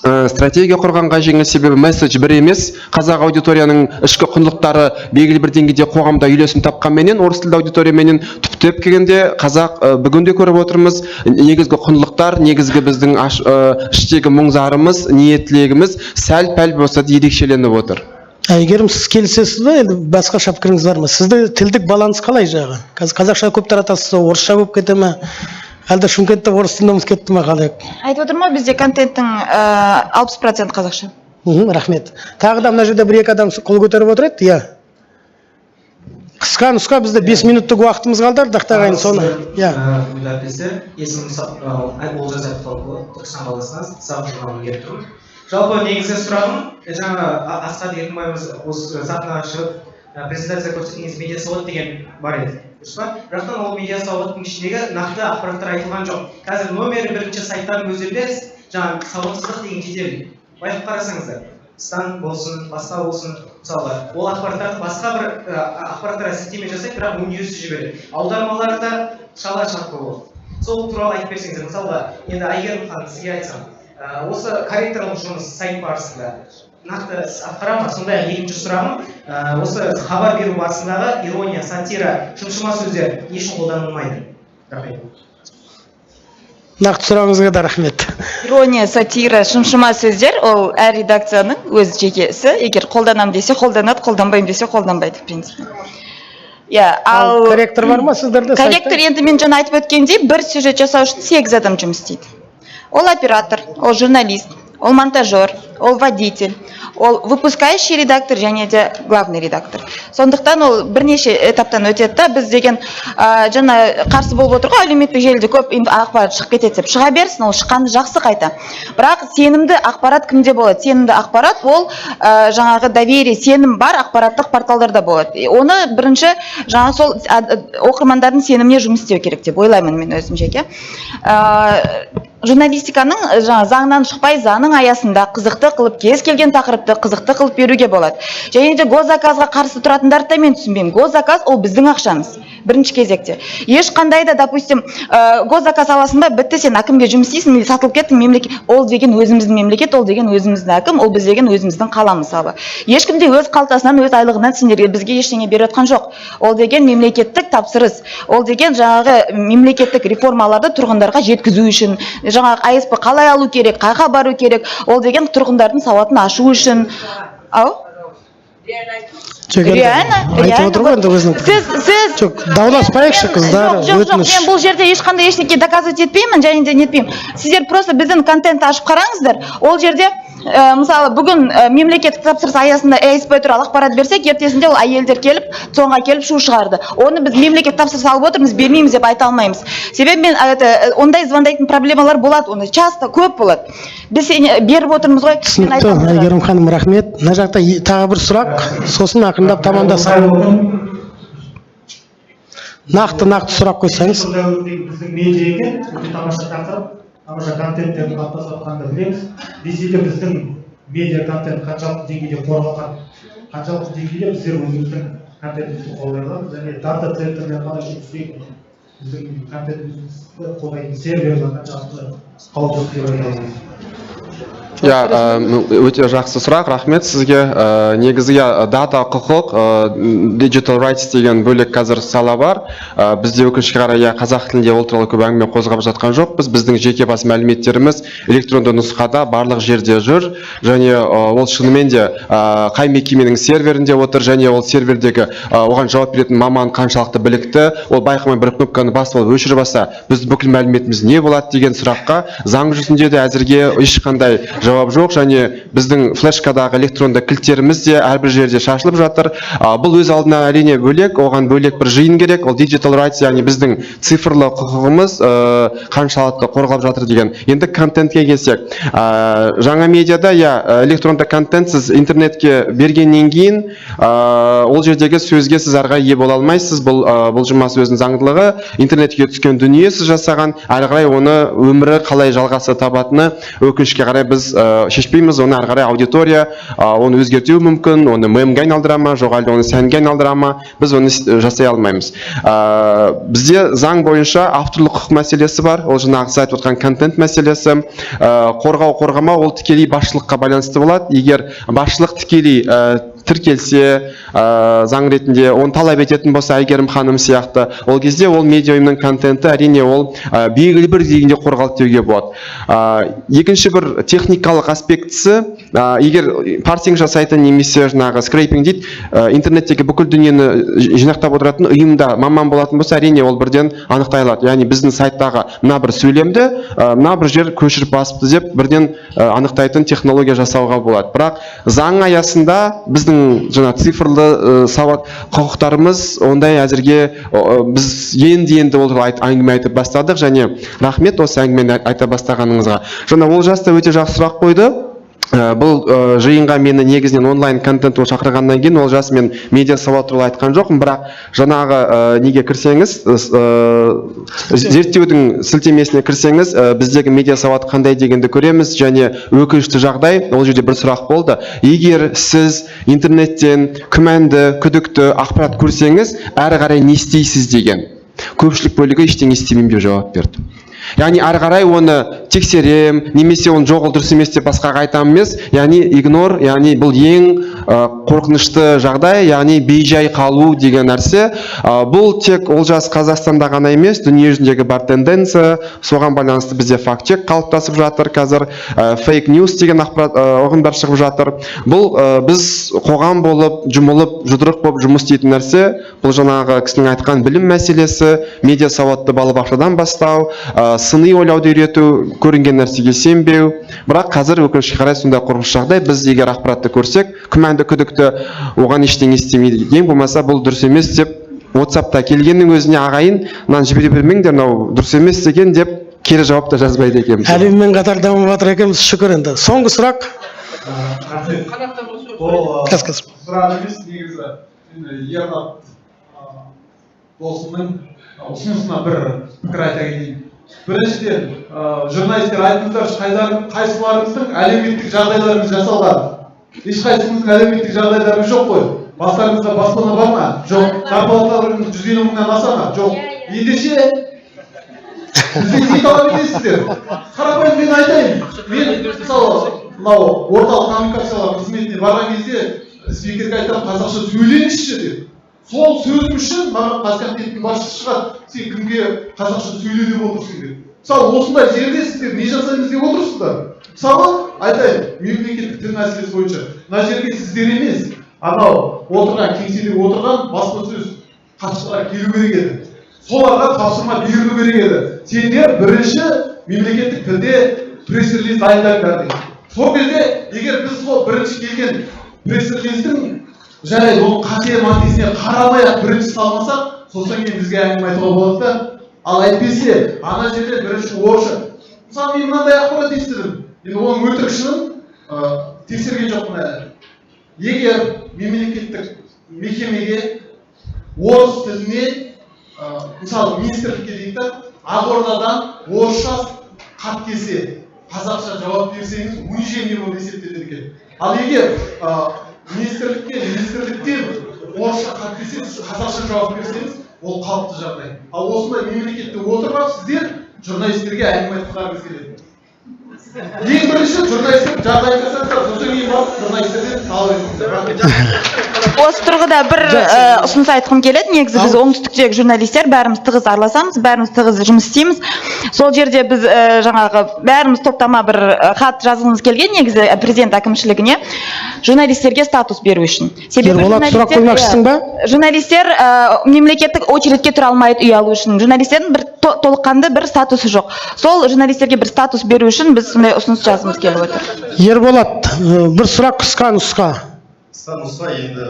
стратегия құрғанға жеңіл, себебі месседж бір емес. Қазақ аудиторияның ішкі құндылықтары белгілі бір деңгейде қоғамда үйлесім тапқанменен, орыс тілді аудиторияменен түптеп келгенде қазақ, бүгін де көріп отырмыз, негізгі құндылықтар, негізгі біздің іштегі мұң зарымыз, ниет тілегіміз сәл пәл болса да ерекшеленіп отыр. Әйгерім, сіз келісесіз бе, енді басқаша пікіріңіз бар ма? Сізде тілдік баланс қалай жағы? Қазір қазақша көп таратасыз ба, орысша көп кете ме, әлде Шымкентте орыс тілін ұмытып кетті ма, қалай? Айтып отырмын ғой, бізде контенттің 60% қазақша. Рахмет. Тағы да мына жерде бір екі адам қол көтеріп отыр еді, иә. Қысқа нұсқа, бізде 5 минуттық уақытымыз қалды, ардақты ағайын, соны, иә. Құрметті әріптестер, есімім Олжас Әбдіхалықұлы, Түркістан қаласынан, Сақ журналынан келіп тұрмын. Жалпы негізгі сұрағым, жаңа Асхат Еркінбайымыз осы сахнаға шығып презентация көрсеткен кезде медиа сауат деген бар еді, дұрыс па? Бірақтан ол медиа сауаттың ішіндегі нақты ақпараттар айтылған жоқ. Қазір номері бірінші сайттардың өздерінде жаңағы сауатсыздық деген жетерлік. Байқап қарасаңыздар, стан болсын, басқа болсын, мысалға, ол ақпараттарды басқа бір ақпараттарға сілтеме жасайды, бірақ өңдеусіз жібереді. Аудармалары да шала шарпы болады. Сол туралы айтып берсеңіздер. Мысалға, енді Әйгерім ханым, сізге айтсам, осы корректорлық жұмыс сайт барысында нақты іс атқара ма? Сондай ақ екінші сұрағым, осы хабар беру барысындағы ирония, сатира, шымшыма сөздер не үшін қолданылмайды? Рахмет. Нақты сұрағыңызға да рахмет. Ирония, сатира, шымшыма сөздер ол әр редакцияның өз жеке ісі. Егер қолданамын десе, қолданады, қолданбаймын десе, қолданбайды, в принципе, иә. Ал корректор бар ма сіздерде сайтта? Корректор, енді мен жаңа айтып өткендей, бір сюжет жасау үшін сегіз адам жұмыс істейді. Ол оператор, ол журналист, ол монтажер, ол водитель, ол выпускающий редактор және де главный редактор. Сондықтан ол бірнеше этаптан өтеді да. Біз деген жаңа қарсы болып отыр ғой, әлеуметтік желіде көп ақпарат шығып кетеді деп. Шыға берсін, ол шыққаны жақсы қайта. Бірақ сенімді ақпарат кімде болады? Сенімді ақпарат ол жаңағы доверие, сенім бар ақпараттық порталдарда болады. И оны бірінші жаңағы сол оқырмандардың сеніміне жұмыс істеу керек деп ойлаймын мен өзім жеке. Журналистиканың жаңа заңнан шықпай, заңның аясында қызықты қылып, кез келген тақырыпты қызықты қылып беруге болады. Және де госзаказға қарсы тұратындарды да мен түсінбеймін. Госзаказ — ол біздің ақшамыз бірінші кезекте. Ешқандай да, допустим, госзаказ аласың ба, бітті, сен әкімге жұмыс істейсің или сатылып кеттің мемлекет. Ол деген өзіміздің мемлекет, ол деген өзіміздің әкім, ол біз деген өзіміздің қала. Мысалы, ешкім де өз қалтасынан, өз айлығынан сендерге, бізге ештеңе беріп жатқан жоқ. Ол деген мемлекеттік тапсырыс, ол деген жаңағы мемлекеттік реформаларды тұрғындарға жеткізу үшін, жаңағы АСП қалай алу керек, қайға бару керек, ол деген тұрғындардың сауатын ашу үшін. Ау. Жоқ, енді Реально, айтып реально. отыр ғой енді өзінің. Сіз Жоқ, дауласпайықшы, қыздар. Жоқ, жоқ, жоқ. Өтініш. Мен бұл жерде ешқандай ештеңе доказывать етпеймін және де нетпеймін. Сіздер просто біздің контентті ашып қараңыздар. Ол жерде, мысалы, бүгін мемлекеттік тапсырыс аясында АСП туралы ақпарат берсек, ертесінде ол әйелдер келіп, ЦОНға келіп шу шығарды. Оны біз мемлекеттік тапсырыс алып отырмыз, бермейміз деп айта алмаймыз. Себебі мен это, ондай звондайтын проблемалар болады, оны часто көп болады. Біз сене беріп отырмыз ғой. Мен Түсінікті. айтамын. Әйгерім ханым, рахмет. Мына жақта тағы бір сұрақ, сосын ақырындап тамамдасақ. Нақты, нақты сұрақ қойсаңыз. Бұл дәуірдегі біздің медиа екен, өте тамаша тақырып, тамаша контенттердің қалыптасып жатқанын да білеміз. Десе де, біздің медиа контент қаншалықты деңгейде қорғалған, қаншалықты деңгейде біздер өзіміздің контентімізді қолдай аламыз және дата центрлер қалай жұмыс істейді, біздің контентімізді қолдайтын серверлер қаншалықты қауіпсіз деп айта аламыз? Иә, өте жақсы сұрақ, рахмет сізге. Негізі, иә, дата құқық, digital rights деген бөлек қазір сала бар. Бізде, өкінішке қарай, иә, қазақ тілінде ол туралы көп әңгіме қозғап жатқан жоқпыз. Біздің жеке бас мәліметтеріміз электронды нұсқада барлық жерде жүр және ол шынымен де қай мекеменің серверінде отыр және ол сервердегі оған жауап беретін маман қаншалықты білікті, ол байқамай бір кнопканы басып алып өшіріп алса, біз бүкіл мәліметіміз не болады деген сұраққа заң жүзінде де әзірге ешқандай жауап жоқ. Және біздің флешкадағы электронды кілттеріміз де әрбір жерде шашылып жатыр. Бұл өз алдына, әрине, бөлек, оған бөлек бір жиын керек. Ол digital rights, яғни біздің цифрлы құқығымыз қаншалықты қорғалып жатыр деген. Енді контентке келсек, жаңа медиада, иә, электронды контент сіз интернетке бергеннен кейін, ол жердегі сөзге сіз ары қарай ие бола алмайсыз. Бұл бұлжымас өзінің заңдылығы. Интернетке түскен дүние, сіз жасаған, ары қарай оны өмірі қалай жалғасы табатыны, өкінішке қарай, біз шешпейміз. Оны ары қарай аудитория оны өзгертуі мүмкін, оны мемге айналдыра ма, жоқ әлде оны сәнге айналдыра ма, біз оны жасай алмаймыз. Бізде заң бойынша авторлық құқық мәселесі бар. Ол жаңағы сіз айтып отқан контент мәселесі. Қорғау, қорғамау ол тікелей басшылыққа байланысты болады. Егер басшылық тікелей тіркелсе, заң ретінде оны талап ететін болса, Әйгерім ханым сияқты, ол кезде ол медиа ұйымның контенті, әрине, ол белгілі бір деңгейде қорғалды деуге болады. Екінші бір техникалық аспектісі, егер парсинг жасайтын немесе жаңағы скрейпинг дейді, интернеттегі бүкіл дүниені жинақтап отыратын ұйымда маман болатын болса, әрине, ол бірден анықтай алады. Яғни біздің сайттағы мына бір сөйлемді мына бір жер көшіріп басыпты деп бірден анықтайтын технология жасауға болады. Бірақ заң аясында біздің жаңа цифрлы сауат құқықтарымыз ондай әзірге, біз енді енді ол туралы әңгіме айтып бастадық. Және рахмет осы әңгімені айта бастағаныңызға. Жаңа Олжас та өте жақсы сұрақ қойды. Бұл жиынға мені негізінен онлайн контент ол шақырғаннан кейін, Олжас, мен медиа сауат туралы айтқан жоқпын, бірақ жаңағы неге кірсеңіз, зерттеудің сілтемесіне кірсеңіз, біздегі медиа сауат қандай дегенді көреміз. Және өкінішті жағдай, ол жерде бір сұрақ болды: егер сіз интернеттен күмәнді, күдікті ақпарат көрсеңіз, әрі қарай не істейсіз деген. Көпшілік бөлігі ештеңе істемеймін деп жауап берді. Яғни ары қарай оны тексерем немесе оны жоқ, ол дұрыс емес деп басқаға айтамын емес, яғни игнор. Яғни бұл ең қорқынышты жағдай, яғни бейжай қалу деген нәрсе. Бұл тек, Олжас, Қазақстанда ғана емес, дүниежүзіндегі бар тенденция. Соған байланысты бізде факт чек қалыптасып жатыр қазір, fake news деген ақпарат, ұғымдар шығып жатыр. Бұл біз қоғам болып жұмылып, жұдырық болып жұмыс істейтін нәрсе. Бұл жаңағы кісінің айтқан білім мәселесі, медиа сауатты балабақшадан бастау, сыни ойлауды үйрету, көрінген нәрсеге сенбеу. Бірақ қазір, өкінішке қарай, сондай қорқынышты жағдай: біз егер ақпаратты көрсек күмәнді, күдікті, оған ештеңе істемейді. Ең болмаса бұл дұрыс емес деп WhatsAppта келгеннің өзіне, ағайын, мынаны жібере бермеңдер, мынау дұрыс емес деген деп кері жауап та жазбайды екенбіз. Әлеммен қатар дамып жатыр екенбіз, шүкір. Енді соңғы сұрақ. Ол Қазір, қазір. сұрақ емес негізі, енді Ернат досымның ұсынысына бір пікір айта кетейін. Біріншіден, журналистер, айтыңыздаршы, қайсыларыңыздың әлеуметтік жағдайларыңыз жасалған? Ешқайсыңыздың әлеуметтік жағдайларыңыз жоқ қой. Бастарыңызда баспана бар ма? Жоқ. Зарплаталарыңыз 150 мыңнан аса ма? Жоқ. Ендеше бізден не талап етесіздер? Қарапайым мен айтайын. Мен, мысалы, мынау орталық коммуникациялар қызметіне барған кезде спикерге айтамын: «Қазақша сөйлеңізші», – деп. Сол сөзім үшін маған қазконтенттің басшысы шығады: «Сен кімге қазақша сөйле деп отырсың?» – деп. Мысалы, осындай жерде сіздер не жасаймыз деп отырсыздар? Мысалы, айтайын, мемлекеттік тіл мәселесі бойынша мына жерге сіздер емес, анау отырған, кеңседе отырған баспасөз хатшылары келу керек еді. Соларға тапсырма берілу керек еді: «Сендер бірінші мемлекеттік тілде пресс-релиз дайындаңдар», – деп. Сол кезде, егер біз сол бірінші келген пресс-релиздің, жарайды, оның қате матесіне қарамай ақ бірінші салмасақ, сосын кейін бізге әңгіме айтуға болады да. Ал әйтпесе ана жерде бірінші орысша. Мысалы, мен мынандай ақпарат естідім, енді оның өтірік шынын тексерген жоқпын әлі: егер мемлекеттік мекемеге орыс тіліне, мысалы, министрлікке дейік та, Ақордадан орысша хат келсе, қазақша жауап берсеңіз, унижение болып есептеледі екен. Ал егер министрлікке министрліктен орысша хат келсе, сіз қазақша жауап берсеңіз, ол қалыпты жағдай. Ал осындай мемлекетте отырып алып, сіздер журналистерге әңгіме айтқыларыңыз келеді. Ең бірінші журналистер жағдайын жасаңыздар, сосын кейін барып журналистерден талап етіңіздер. Рахмет. Осы тұрғыда бір ұсыныс айтқым келеді. Негізі, біз, оңтүстіктегі журналистер, бәріміз тығыз араласамыз, бәріміз тығыз жұмыс істейміз. Сол жерде біз жаңағы бәріміз топтама бір хат жазғымыз келген негізі президент әкімшілігіне, журналистерге статус беру үшін. Себебі Ерболат, сұрақ қоймақшысың ба? Журналистер мемлекеттік очередь ке тұра алмайды үй алу үшін. Журналистердің бір толыққанды бір статусы жоқ. Сол журналистерге бір статус беру үшін біз сондай ұсыныс жазғымыз келіп отыр. Ерболат, бір сұрақ, қысқа нұсқа. Қысқа нұсқа. Енді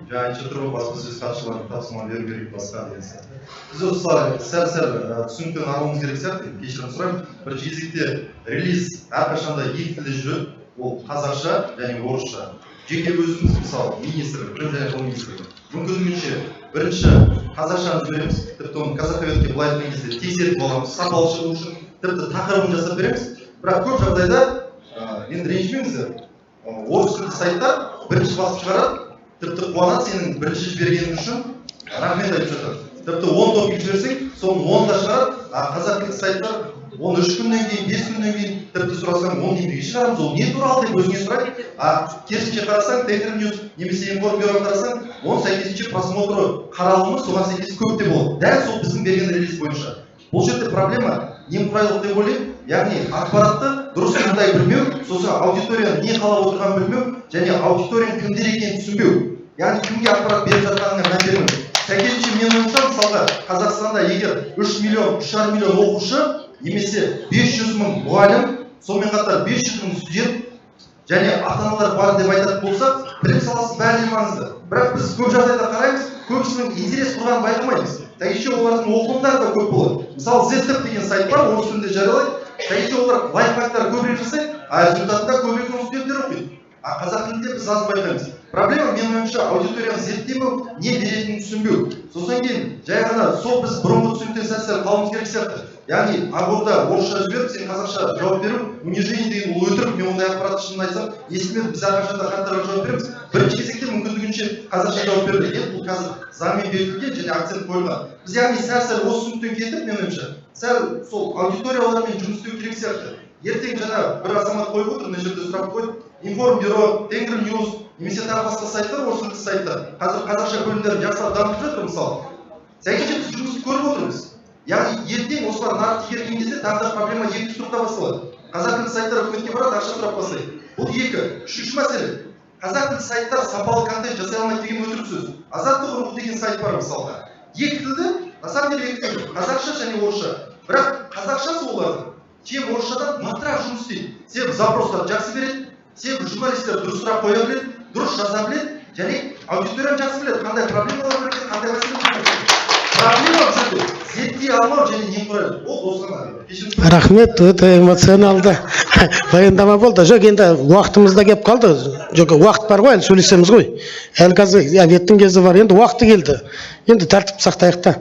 жаңа айтып жатыр ғой, баспасөз хатшыларына тапсырма беру керек, басқа деген сияқты. Біз осы сәл сәл түсініктен арылуымыз керек сияқты. Кешірім сұраймын. Бірінші кезекте релиз әрқашанда екі тілде жүреді, ол қазақша және орысша. Жеке өзіміз, мысалы, министр, білім және ғылым министрлігі, мүмкіндігінше бірінші қазақшаны жібереміз. Тіпті оны казаховетке, былай айтқан кезде, тексеріп аламыз сапалы шығу үшін, тіпті тақырыбын жасап береміз. Бірақ көп жағдайда, енді ренжімеңіздер, орыс тілді сайттар бірінші басып шығарады, тіпті қуанады, сенің бірінші жібергенің үшін рахмет айтып жатады. Тіпті 10 топик жіберсең, соның 10-ын да шығарады. А қазақ тілді сайттар оны 3 күннен кейін, 5 күннен кейін, тіпті сұрасаң, оны неге шығарамыз, ол не туралы деп өзіңе сұрайды. А керісінше қарасаң, Тенгри Ньюс немесе Информбюро қарасаң, оның сәйкесінше просмотры, қаралымы соған сәйкес көп те болады, дәл сол біздің берген релиз бойынша. Бұл жерде проблема немқұрайлық деп ойлаймын, яғни ақпаратты дұрыс тыңдай білмеу, сосын аудиторияның не қалап отырғанын білмеу және аудиторияның кімдер екенін түсінбеу, яғни кімге ақпарат беріп жатқанына мән бермеу. Сәйкесінше, менің ойымша, мысалға, Қазақстанда егер 3 миллион, 3,5 миллион оқушы немесе 500 мың мұғалім, сонымен қатар 500 мың студент және ата аналар бар деп айтатын болсақ, білім саласы бәріне маңызды. Бірақ біз көп жағдайда қараймыз, көбісінің интерес тұрғанын байқамаймыз. Сәйкесінше, олардың оқылымдары да көп болады. Мысалы, Зеттеп деген сайт бар, орыс тілінде жариялайды. Сәйкесінше, олар лайфхактар көбірек жасайды, а результатында көбірек оның студенттер оқиды. А қазақ тілінде біз аз байқаймыз. Проблема, менің ойымша, аудиторияны зерттемеу, не беретінін түсінбеу. Сосын кейін жай ғана сол біз бұрынғы түсініктен сәл сәл қалуымыз керек сияқты, яғни Ақорда орысша жіберіп, сен қазақша жауап беру унижение деген ол өтірік. Мен ондай ақпаратты, шынын айтсам, естімедім. Біз әрқашанда хаттарға жауап береміз, бірінші кезекте мүмкіндігінше қазақша жауап беру. Енді бұл қазір заңмен бекітілген және акцент қойылған. Біз, яғни, сәл сәл осы түсініктен кетіп, менің ойымша, сәл сол аудиториялармен жұмыс істеу керек сияқты. Ертең жаңа бір азамат қойып отыр, мына жерде сұрақ қойды: Информбюро, Тенгри Ньюс немесе тағы басқа сайттар, орыс тілді сайттар қазір қазақша бөлімдерін жақсылап дамытып жатыр. Мысалы, сәйкесінше, біз жұмысты көріп отырмыз. Яғни ертең осылар нарықты игерген кезде тағы да проблема екінші тұрғыда басталады: қазақ тілді сайттар үкіметке барады, ақша сұрап бастайды. Бұл екі. Үшінші мәселе: қазақ тілді сайттар сапалы контент жасай алмайды деген өтірік сөз. Азаттық рухы деген сайт бар, мысалға, екі тілді, на самом деле екі тілді, қазақша және орысша, бірақ қазақшасы олардың чем орысшадан мықтырақ жұмыс істейді, себебі запростарды жақсы береді, себебі журналистер дұрыс сұрақ қоя біледі, дұрыс жаза біледі және аудиторияны жақсы біледі, қандай проблемалар бар екен, қандай мәселе бар екен. Проблема бұл жерде зерттей алмау және немқұрайлық. Ол осыған, кешірім сұраймын. Рахмет, өте эмоционалды баяндама болды. Жоқ, енді уақытымыз да келіп қалды. Жоқ, уақыт бар ғой, әлі сөйлесеміз ғой. Әлі қазір обедтің кезі бар. Енді уақыты келді. Енді тәртіп сақтайық та.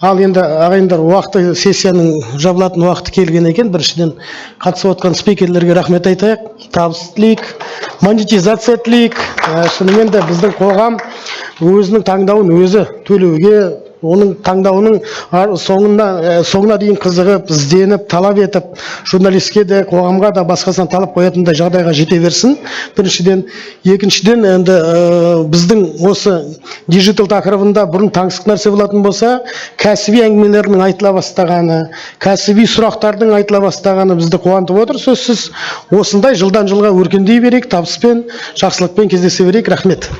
Ал енді, ағайындар, уақыты, сессияның жабылатын уақыты келген екен. Біріншіден, қатысып отқан спикерлерге рахмет айтайық, табыс тілейік, монетизация тілейік. Шынымен де біздің қоғам өзінің таңдауын өзі төлеуге, оның таңдауының соңына дейін қызығып, ізденіп, талап етіп, журналистке де, қоғамға да, басқасына талап қоятындай жағдайға жете берсін, біріншіден. Екіншіден, енді біздің осы диджитал тақырыбында бұрын таңсық нәрсе болатын болса, кәсіби әңгімелердің айтыла бастағаны, кәсіби сұрақтардың айтыла бастағаны бізді қуантып отыр сөзсіз. Осындай жылдан жылға өркендей берейік, табыспен, жақсылықпен кездесе берейік. Рахмет.